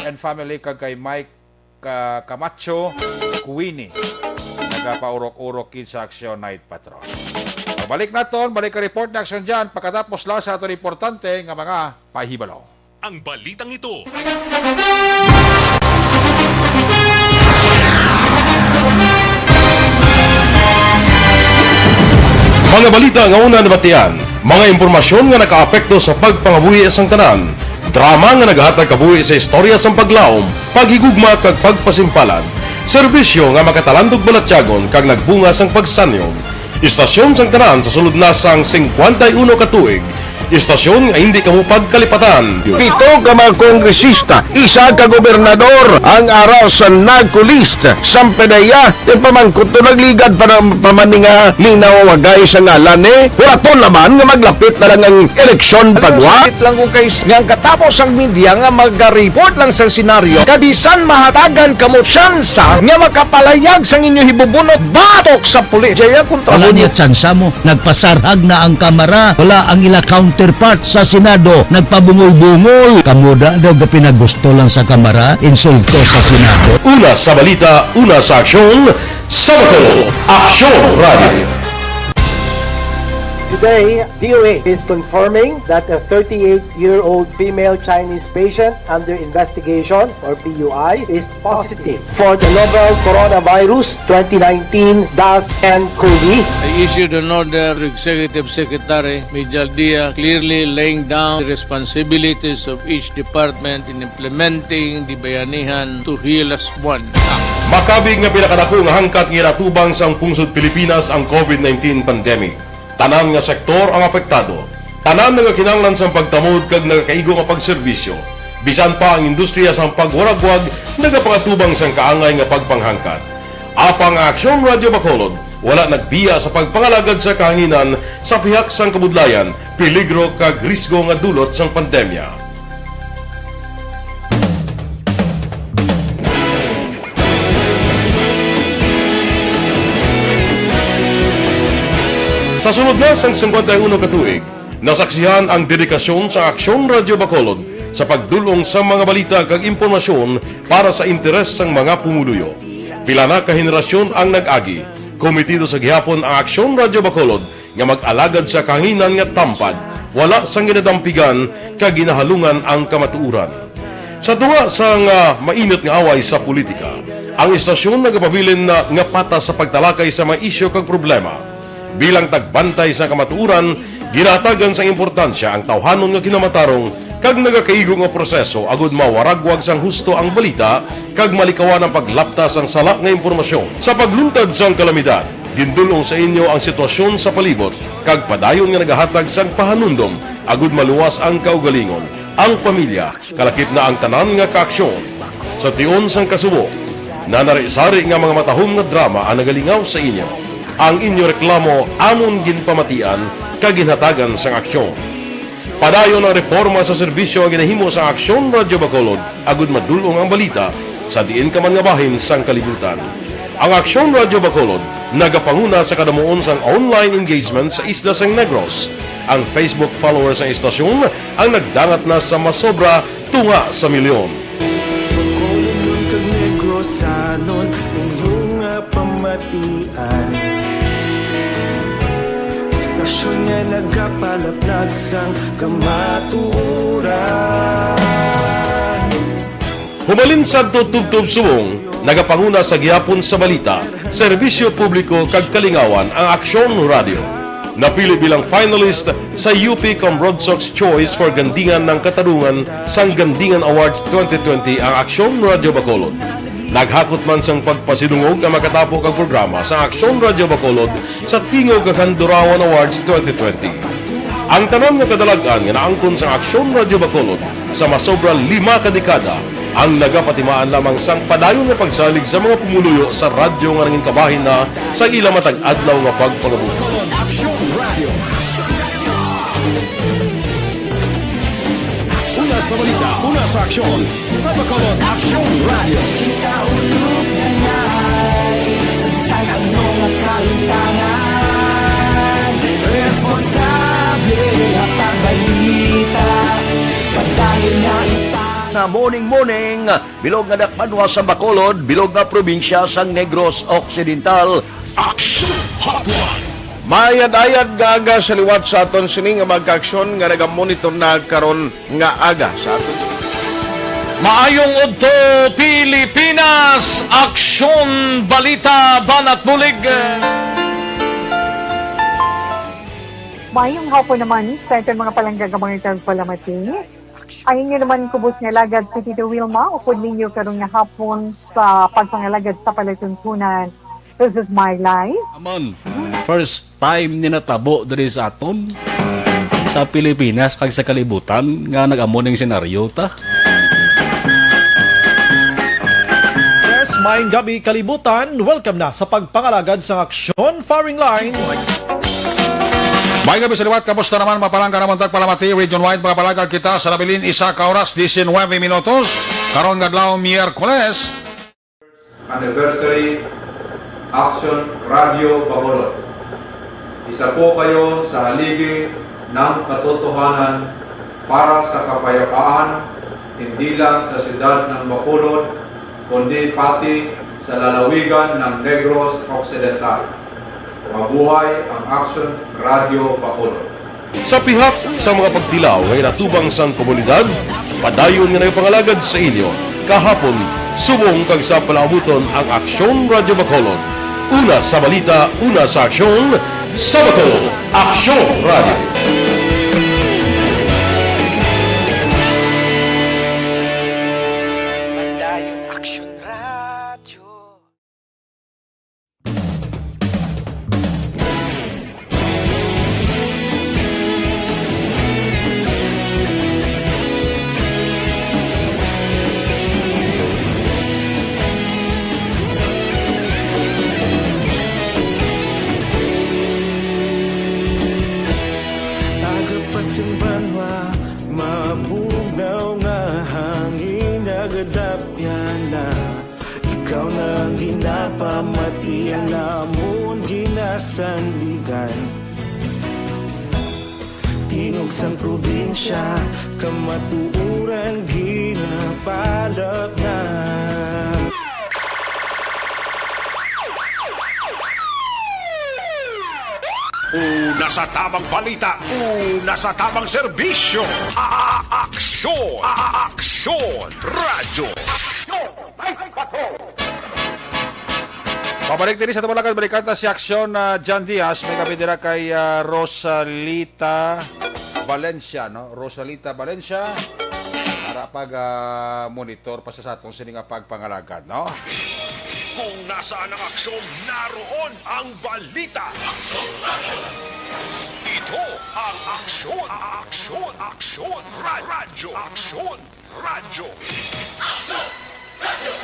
and family, kag kay Mike, ah, Camacho Queenie. Nagapaurok-urok kid sa Aksyon Night Patrol. Pagbalik naton, balik ka report na aksyon dyan, pagkatapos lang sa aton importante nga mga pahibalo. Ang balitang ito. Mga balita nga una nabatian, mga impormasyon nga nakaapekto sa pagpangabuhi sang tanan, drama nga nagahatag kabuhi sa istorya sang paglaom, paghigugma kag pagpasimpalan, serbisyo nga makatalandog balatyagon kag nagbunga sang pagsanyog. Istasyon sang tanan sa sulod na sang singkwenta y uno ka tuig. Istasyon nga hindi kamo pagkalipatan. Pito ka mga kongresista, isa ka gobernador ang ara sa NAGCO list. Sang P D E A, ti pamangkot to nagligad pa na, pa man ni nga linawagay sa ngalan ni. Wala to laban nga maglapit na lang ang eleksyon. Alam mo, pagwa. Sakit lang kung kay nga ang katapos ang media nga magareport lang sa senaryo, kabisan mahatagan kamo tsansa nga makapalayag sang inyo hibubunot batok sa pulis. Jaya kontra. Wala mo niya tsansa mo. Nagpasarhag na ang Kamara. Wala ang ila counterpart sa Senado. Nagpabungol-bungol. Kamo da daw gapinagusto lang sa Kamara. Insulto sa Senado. Una sa balita, una sa aksyon, sa Bacolod, Aksyon Radio. Today, D O H is confirming that a thirty-eight-year-old female Chinese patient under investigation, or P U I, is positive for the novel coronavirus twenty nineteen dash N cov. I issued an order to Executive Secretary Mijal Dia, clearly laying down the responsibilities of each department in implementing the Bayanihan to Heal Us One Act. Makabig nga pinakadako nga hangkat nga ginatubang sang pungsod Pilipinas ang covid nineteen pandemic. Tanan nga sektor ang apektado. Tanan nagakinahanglan sang pagtamod kag nagakaigo nga pagserbisyo. Bisan pa ang industriya sang pagwaragwag nagapangatubang sang kaangay nga pagpanghangkat. Apang ang Aksyon Radio Bacolod wala nagbiya sa pagpangalagad sa kahanginan sa pihak sang kabudlayan, peligro kag risgo nga dulot sang pandemya. Sa sulod na sang singkwenta y uno ka tuig, nasaksihan ang dedikasyon sa Aksyon Radio Bacolod sa pagdul-ong sa mga balita kag impormasyon para sa interes sang mga pumuluyo. Pila na ka henerasyon ang nag-agi, kometido sa gihapon ang Aksyon Radio Bacolod nga mag-alagad sa kahanginan nga tampad, wala sang ginadampigan kag ginahalungan ang kamatuoran. Sa tunga sang, ah, mainit nga away sa politika, ang istasyon nagapabilin na nga patas sa pagtalakay sa mga isyu kag problema. Bilang tagbantay sa kamatuoran, ginahatagan sang importansya ang tawhanon nga kinamatarong kag nagakaigo nga proseso agud mawaragwag sang husto ang balita kag malikawan ang paglapta sang sala nga impormasyon. Sa pagluntad sang kalamidad, gindul-ong sa inyo ang sitwasyon sa palibot kag padayon nga nagahatag sang pahanumdom agud maluwas ang kaugalingon, ang pamilya, kalakip na ang tanan nga kaaksyon. Sa tion sang kasubo, Nanari-sari nga mga matahom nga drama ang nagalingaw sa inyo. Ang inyo reklamo amon ginpamatian kag ginhatagan sang aksyon. Padayon ang reporma sa serbisyo nga ginahimo sang Aksyon Radyo Bacolod agud madul-ong ang balita sa diin ka man nga bahin sang kalibutan. Ang Aksyon Radyo Bacolod nagapanguna sa kadamuon sang online engagement sa isla sang Negros. Ang Facebook followers sang istasyon ang nagdangat na sa masobra tunga sa milyon. Bacolod kag Negrosanon, inyo nga pamatian. Istasyon nga nagapalaplag sang kamatuoran. Humalin sadto tubtob subong, nagapanguna sa gihapon sa balita, serbisyo publiko kag kalingawan ang Aksyon Radyo. Napili bilang finalist sa U P Cambronsox Choice for Gandingan ng Katarungan sang Gandingan Awards twenty twenty ang Aksyon Radyo Bacolod. Naghakot man sang pagpasidungog ang makatapo kag programa sa Aksyon Radyo Bacolod sa Tingog kag Handurawan Awards twenty twenty. Ang tanan nga kadalag-an nga naangkon sang Aksyon Radyo Bacolod sa masobra lima ka dekada ang nagapatimaan lamang sang padayon nga pagsalig sa mga pumuluyo sa radyo nga nangin kabahin na sa ila matag adlaw nga pagpangabuhi. Aksyon Radio. Una sa balita, una sa aksyon, sa Bacolod Aksyon Radio. Kaulog na ngay, sa bisan ano nga kalimtangan, responsable, hatag balita, padayon nga ita. Na morning, morning, bilog nga dakbanwa sa Bacolod, bilog nga probinsya sang Negros Occidental. Action Hotline. Maayad-ayad nga aga sa liwat sa aton sini nga mga kaaksyon nga nagamonitor na karon nga aga sa aton. Maayong udto, Pilipinas! Aksyon, balita, banat bulig. Maayong hapon naman sa aton mga palangga nga mga tagpalamati. Ang inyo naman kubos nga alagad si Tito Wilma, upod ninyo karon nga hapon sa pagpangalagad sa palatuntunan. This is my life. Amon, first time ni natabo diri sa aton, sa Pilipinas kag sa kalibutan nga nag-amo ning senaryo ta. Yes, maayong gabi, kalibutan. Welcome na sa pagpangalagad sang aksyon firing line. May gabi sa liwat, kamusta naman, mga palangga namon tagpalamati, region-wide, mga palangga kita sa nabilin, isa ka oras, diecinueve minutos, karon nga adlaw, Miyerkules. Anniversary Action Radio Bacolod. Isa po kayo sa haligi ng katotohanan para sa kapayapaan, hindi lang sa siyudad ng Bacolod, kundi pati sa lalawigan ng Negros Occidental. Mabuhay ang Action Radio Bacolod. Sa pihak sa mga pagtilaw nga ginatubang sang komunidad, padayon nga nagapangalagad sa inyo kahapon, subong kag sa palaabuton ang Aksyon Radyo Bacolod. Una sa balita, una sa aksyon, sa Bacolod, Aksyon Radyo. Padayon Aksyon Radyo. Aga pa sing banwa, mabugnaw nga hangin, nagadapyan na. Ikaw na ang ginapamatian namon ginasandigan. Tingog sang probinsya, kamatuoran ginapalapngan. Una sa tamang balita, una sa tamang serbisyo. A-, a-, aksyon, a-, a-, aksyon, radyo. Pabalik diri sa tumalagan, balikan ta si Aksyon, ah, John Diaz. May kami dira kay, ah, Rosalita Valencia, no? Rosalita Valencia. Para pag, ah, monitor pa sa, sa atong sini nga pagpangalagad, no? Kung nasaan ang aksyon, naroon ang balita. Ito ang Aksyon, Aksyon, Aksyon, Ra-, Radyo, Aksyon. Radyo. Aksyon! Radyo!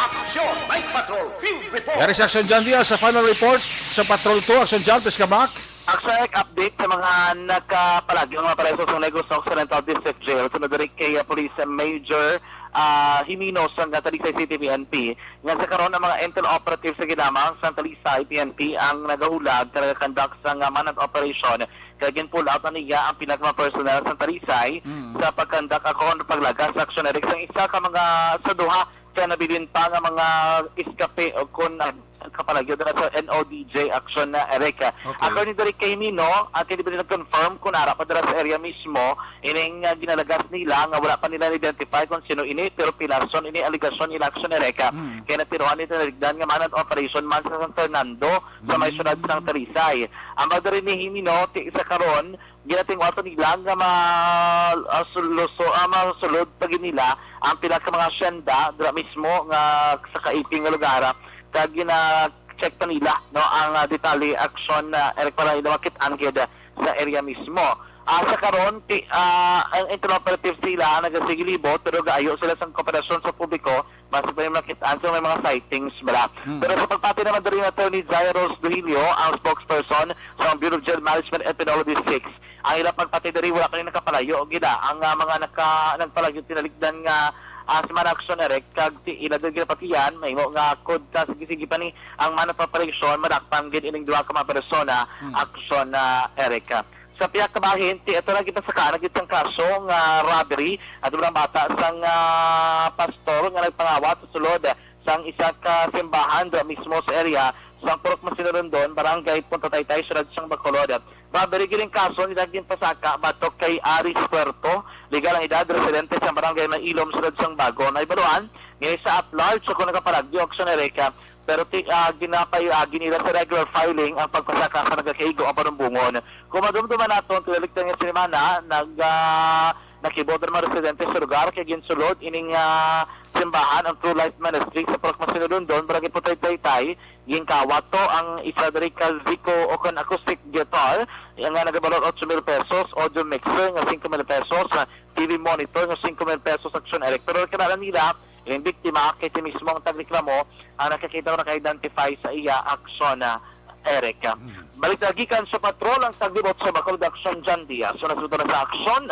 Aksyon Night Patrol Field Report. Yari si Action John Diaz sa final report sa Patrol two. Action John, please come back. Action Night update sa mga nagkapalagyo nga mga pareso sa Negros Occidental District Jail. Sunod diri kay, ah, Police Major, ah, Jimino sa Talisay City P N P. Nga sa karon, ang mga intel operatives sa ginamang sa Talisay P N P ang nagahulag sa nagakandak sa nga manhunt operation. Kaya gin-pull out na niya ang pila ka mga personnel sa Talisay Mm. sa pagkandak akon paglagas sa aksyon, Eric, sang isa ka mga sa duha ka nabilin pa nga mga iskape o kon, ah, kapalagyo dira sa N O D J aksyon na, Eric. Okay. According diri kay Mino, at hindi pa nila confirm kung ara pa dira sa area mismo, ining, ah, ginalagas nila nga wala pa nila identify kung sino ini, pero pilason ini aligasyon nila aksyon, Eric. Mm. Kaya natiruan nito na ligdan nga manhunt operation man sa San Fernando sa may Mm. syudad sang Talisay. Ang mga diri ni Mino, ti, sa karon, ginatingwatan nila nga ma-, ah, suluso-, ah, masulod pa gid nila ang pila ka mga asyenda dira mismo nga sa kaiping nga lugar, ah, kag gina-check pa nila, no, ang, ah, detalye aksyon, ah, Eric, para nila makit-an gid sa area mismo. Ah, sa karon, ti-, ah, ang intel operatives nila ang nagasigilibot, pero gaayo sila sang kooperasyon sa publiko basi pa yung makit-an sa may mga sightings bala. Hmm. Pero sa pagpati naman diri ni Attorney Jairus Duilio, ang spokesperson sa Bureau of Jail Management and Penology six, ang ila pagpati diri wala kani nakapalayo gid, ah, ang, ah, mga naka-, nagpalayo tinalikdan nga, ah, sa mga aksyon, Eric, kag ti ila diri ginapatihan mahimo nga kod ka sige-sige pa ni ang manhunt operation madakpan gid ining duha ka mga persona. Hmm. Aksyon na, Eric. Sa pihak ka bahin, ti ato na kita sa kaanag itang kaso nga robbery at mga bata sang, ah, pastor nga nagpangawat sa sulod sang isa ka simbahan dira mismo sa area sang Purok Masinulundon, Barangay Punta Taytay, Siyudad sang Bacolod. Robbery gining kaso nila ginpasaka batok kay Aris Puerto, legal ang edad, residente sa Barangay Mailom, Siyudad sang Bago. Nahibaluan nga sa at large sa kung nagapalagyo aksyon, Eric, pero ti, ah, ginapaiagi nila sa regular filing ang pagpasaka sa nagakaigo ang panumbongon. Kung madumduman naton, tinalikdan nga sinimana, nag, ah, nakibot ang mga residente sa lugar kay ginsulod ining, ah, simbahan ang True Life Ministry sa Purok Masinulundon, Barangay Putay Taytay. Ginkawat to ang isa diri ka Zico o kon acoustic guitar nga nagabalor ocho mil pesos, audio mixer nga singko mil pesos, ah, T V monitor nga singko mil pesos, aksyon, Eric. Pero kinahanglan nila Ining biktima kay si mismo ang tagreklamo ang nakakita o naka-identify sa iya aksyon, ah, Eric. Mm. Balita gikan sa patrol ang taglibot sa Bacolod Action, John Diaz. So, nasuta na sa aksyon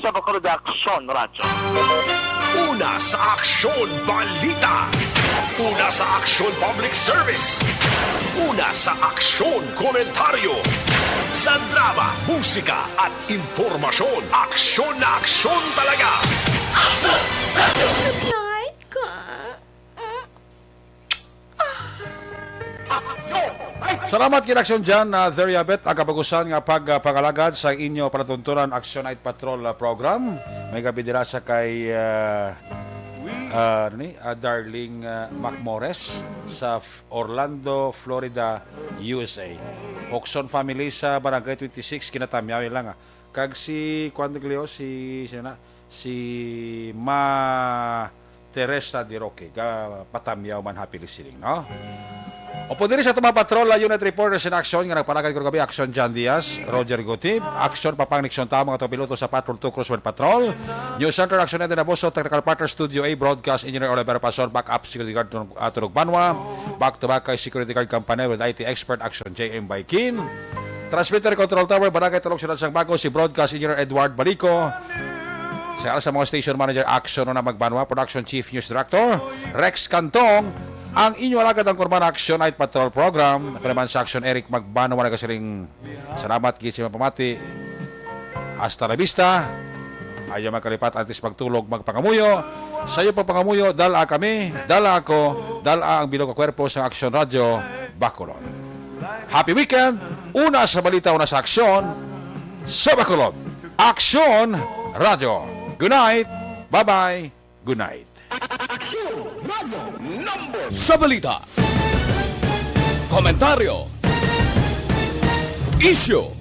sa Bacolod Action Radyo. Una sa aksyon, balita. Una sa aksyon, public service. Una sa aksyon, komentaryo. Sa drama, musika, at impormasyon, aksyon na aksyon talaga. Aksyon! Night ka. Salamat gid, Aksyon John, ah, Theriabet, ang kabagusan nga pagpangalagad sa inyo palatuntunan Action Night Patrol, ah, program. May gabi dira sa kay, ah, ah, ano ni, ah, Darling, ah, Macmores sa F-, Orlando, Florida, U S A. Okson family sa Barangay twenty-six, kinatamyaw lang, ah. Kag si, kuwan, Leo, si, sino na? Si Ma Teresa de Roque, ga patamyaw man, happy listening, no? Upod diri sa aton mga patrol, ah, unit reporters in action nga nagpalagad karong gabi, Action John Diaz, Roger Gutib, Action Papang Nixon Tao, mga piloto sa Patrol two Crosswind Patrol, News Center, Action Eddie Naboso, Technical Partner, Studio A, Broadcast Engineer Oliver Pason, Backup Security Guard Tunog, ah, Tunog Banwa, back to back kay Security Guard Company with I T Expert, Action J M Baikin, Transmitter Control Tower, Barangay Tulog, Siyudad sang Bago, si Broadcast Engineer Edward Balico. Sa, sa mga station manager, Action Rona Magbanwa, Production Chief, News Director Rex Cantong, ang inyo alagad ang Kurban Action Night Patrol Program. Ako naman sa Action, Eric Magbanwa, nagasiling, salamat gid sa mga pamati. Hasta la vista. Ayaw magkalipat antes magtulog, magpangamuyo. Sa iyo pagpangamuyo, dala kami, dala ako, dala ang bilog nga kwerpo sa Action Radyo Bacolod. Happy weekend! Una sa balita, una sa aksyon, sa Bacolod. Aksyon Radyo. Good night. Bye-bye. Good night. Aksyon Radyo number. Sa balita, komentaryo, isyu,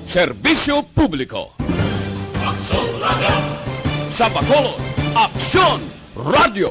serbisyo publiko. Aksyon Radyo. Sa Bacolod, Aksyon Radyo.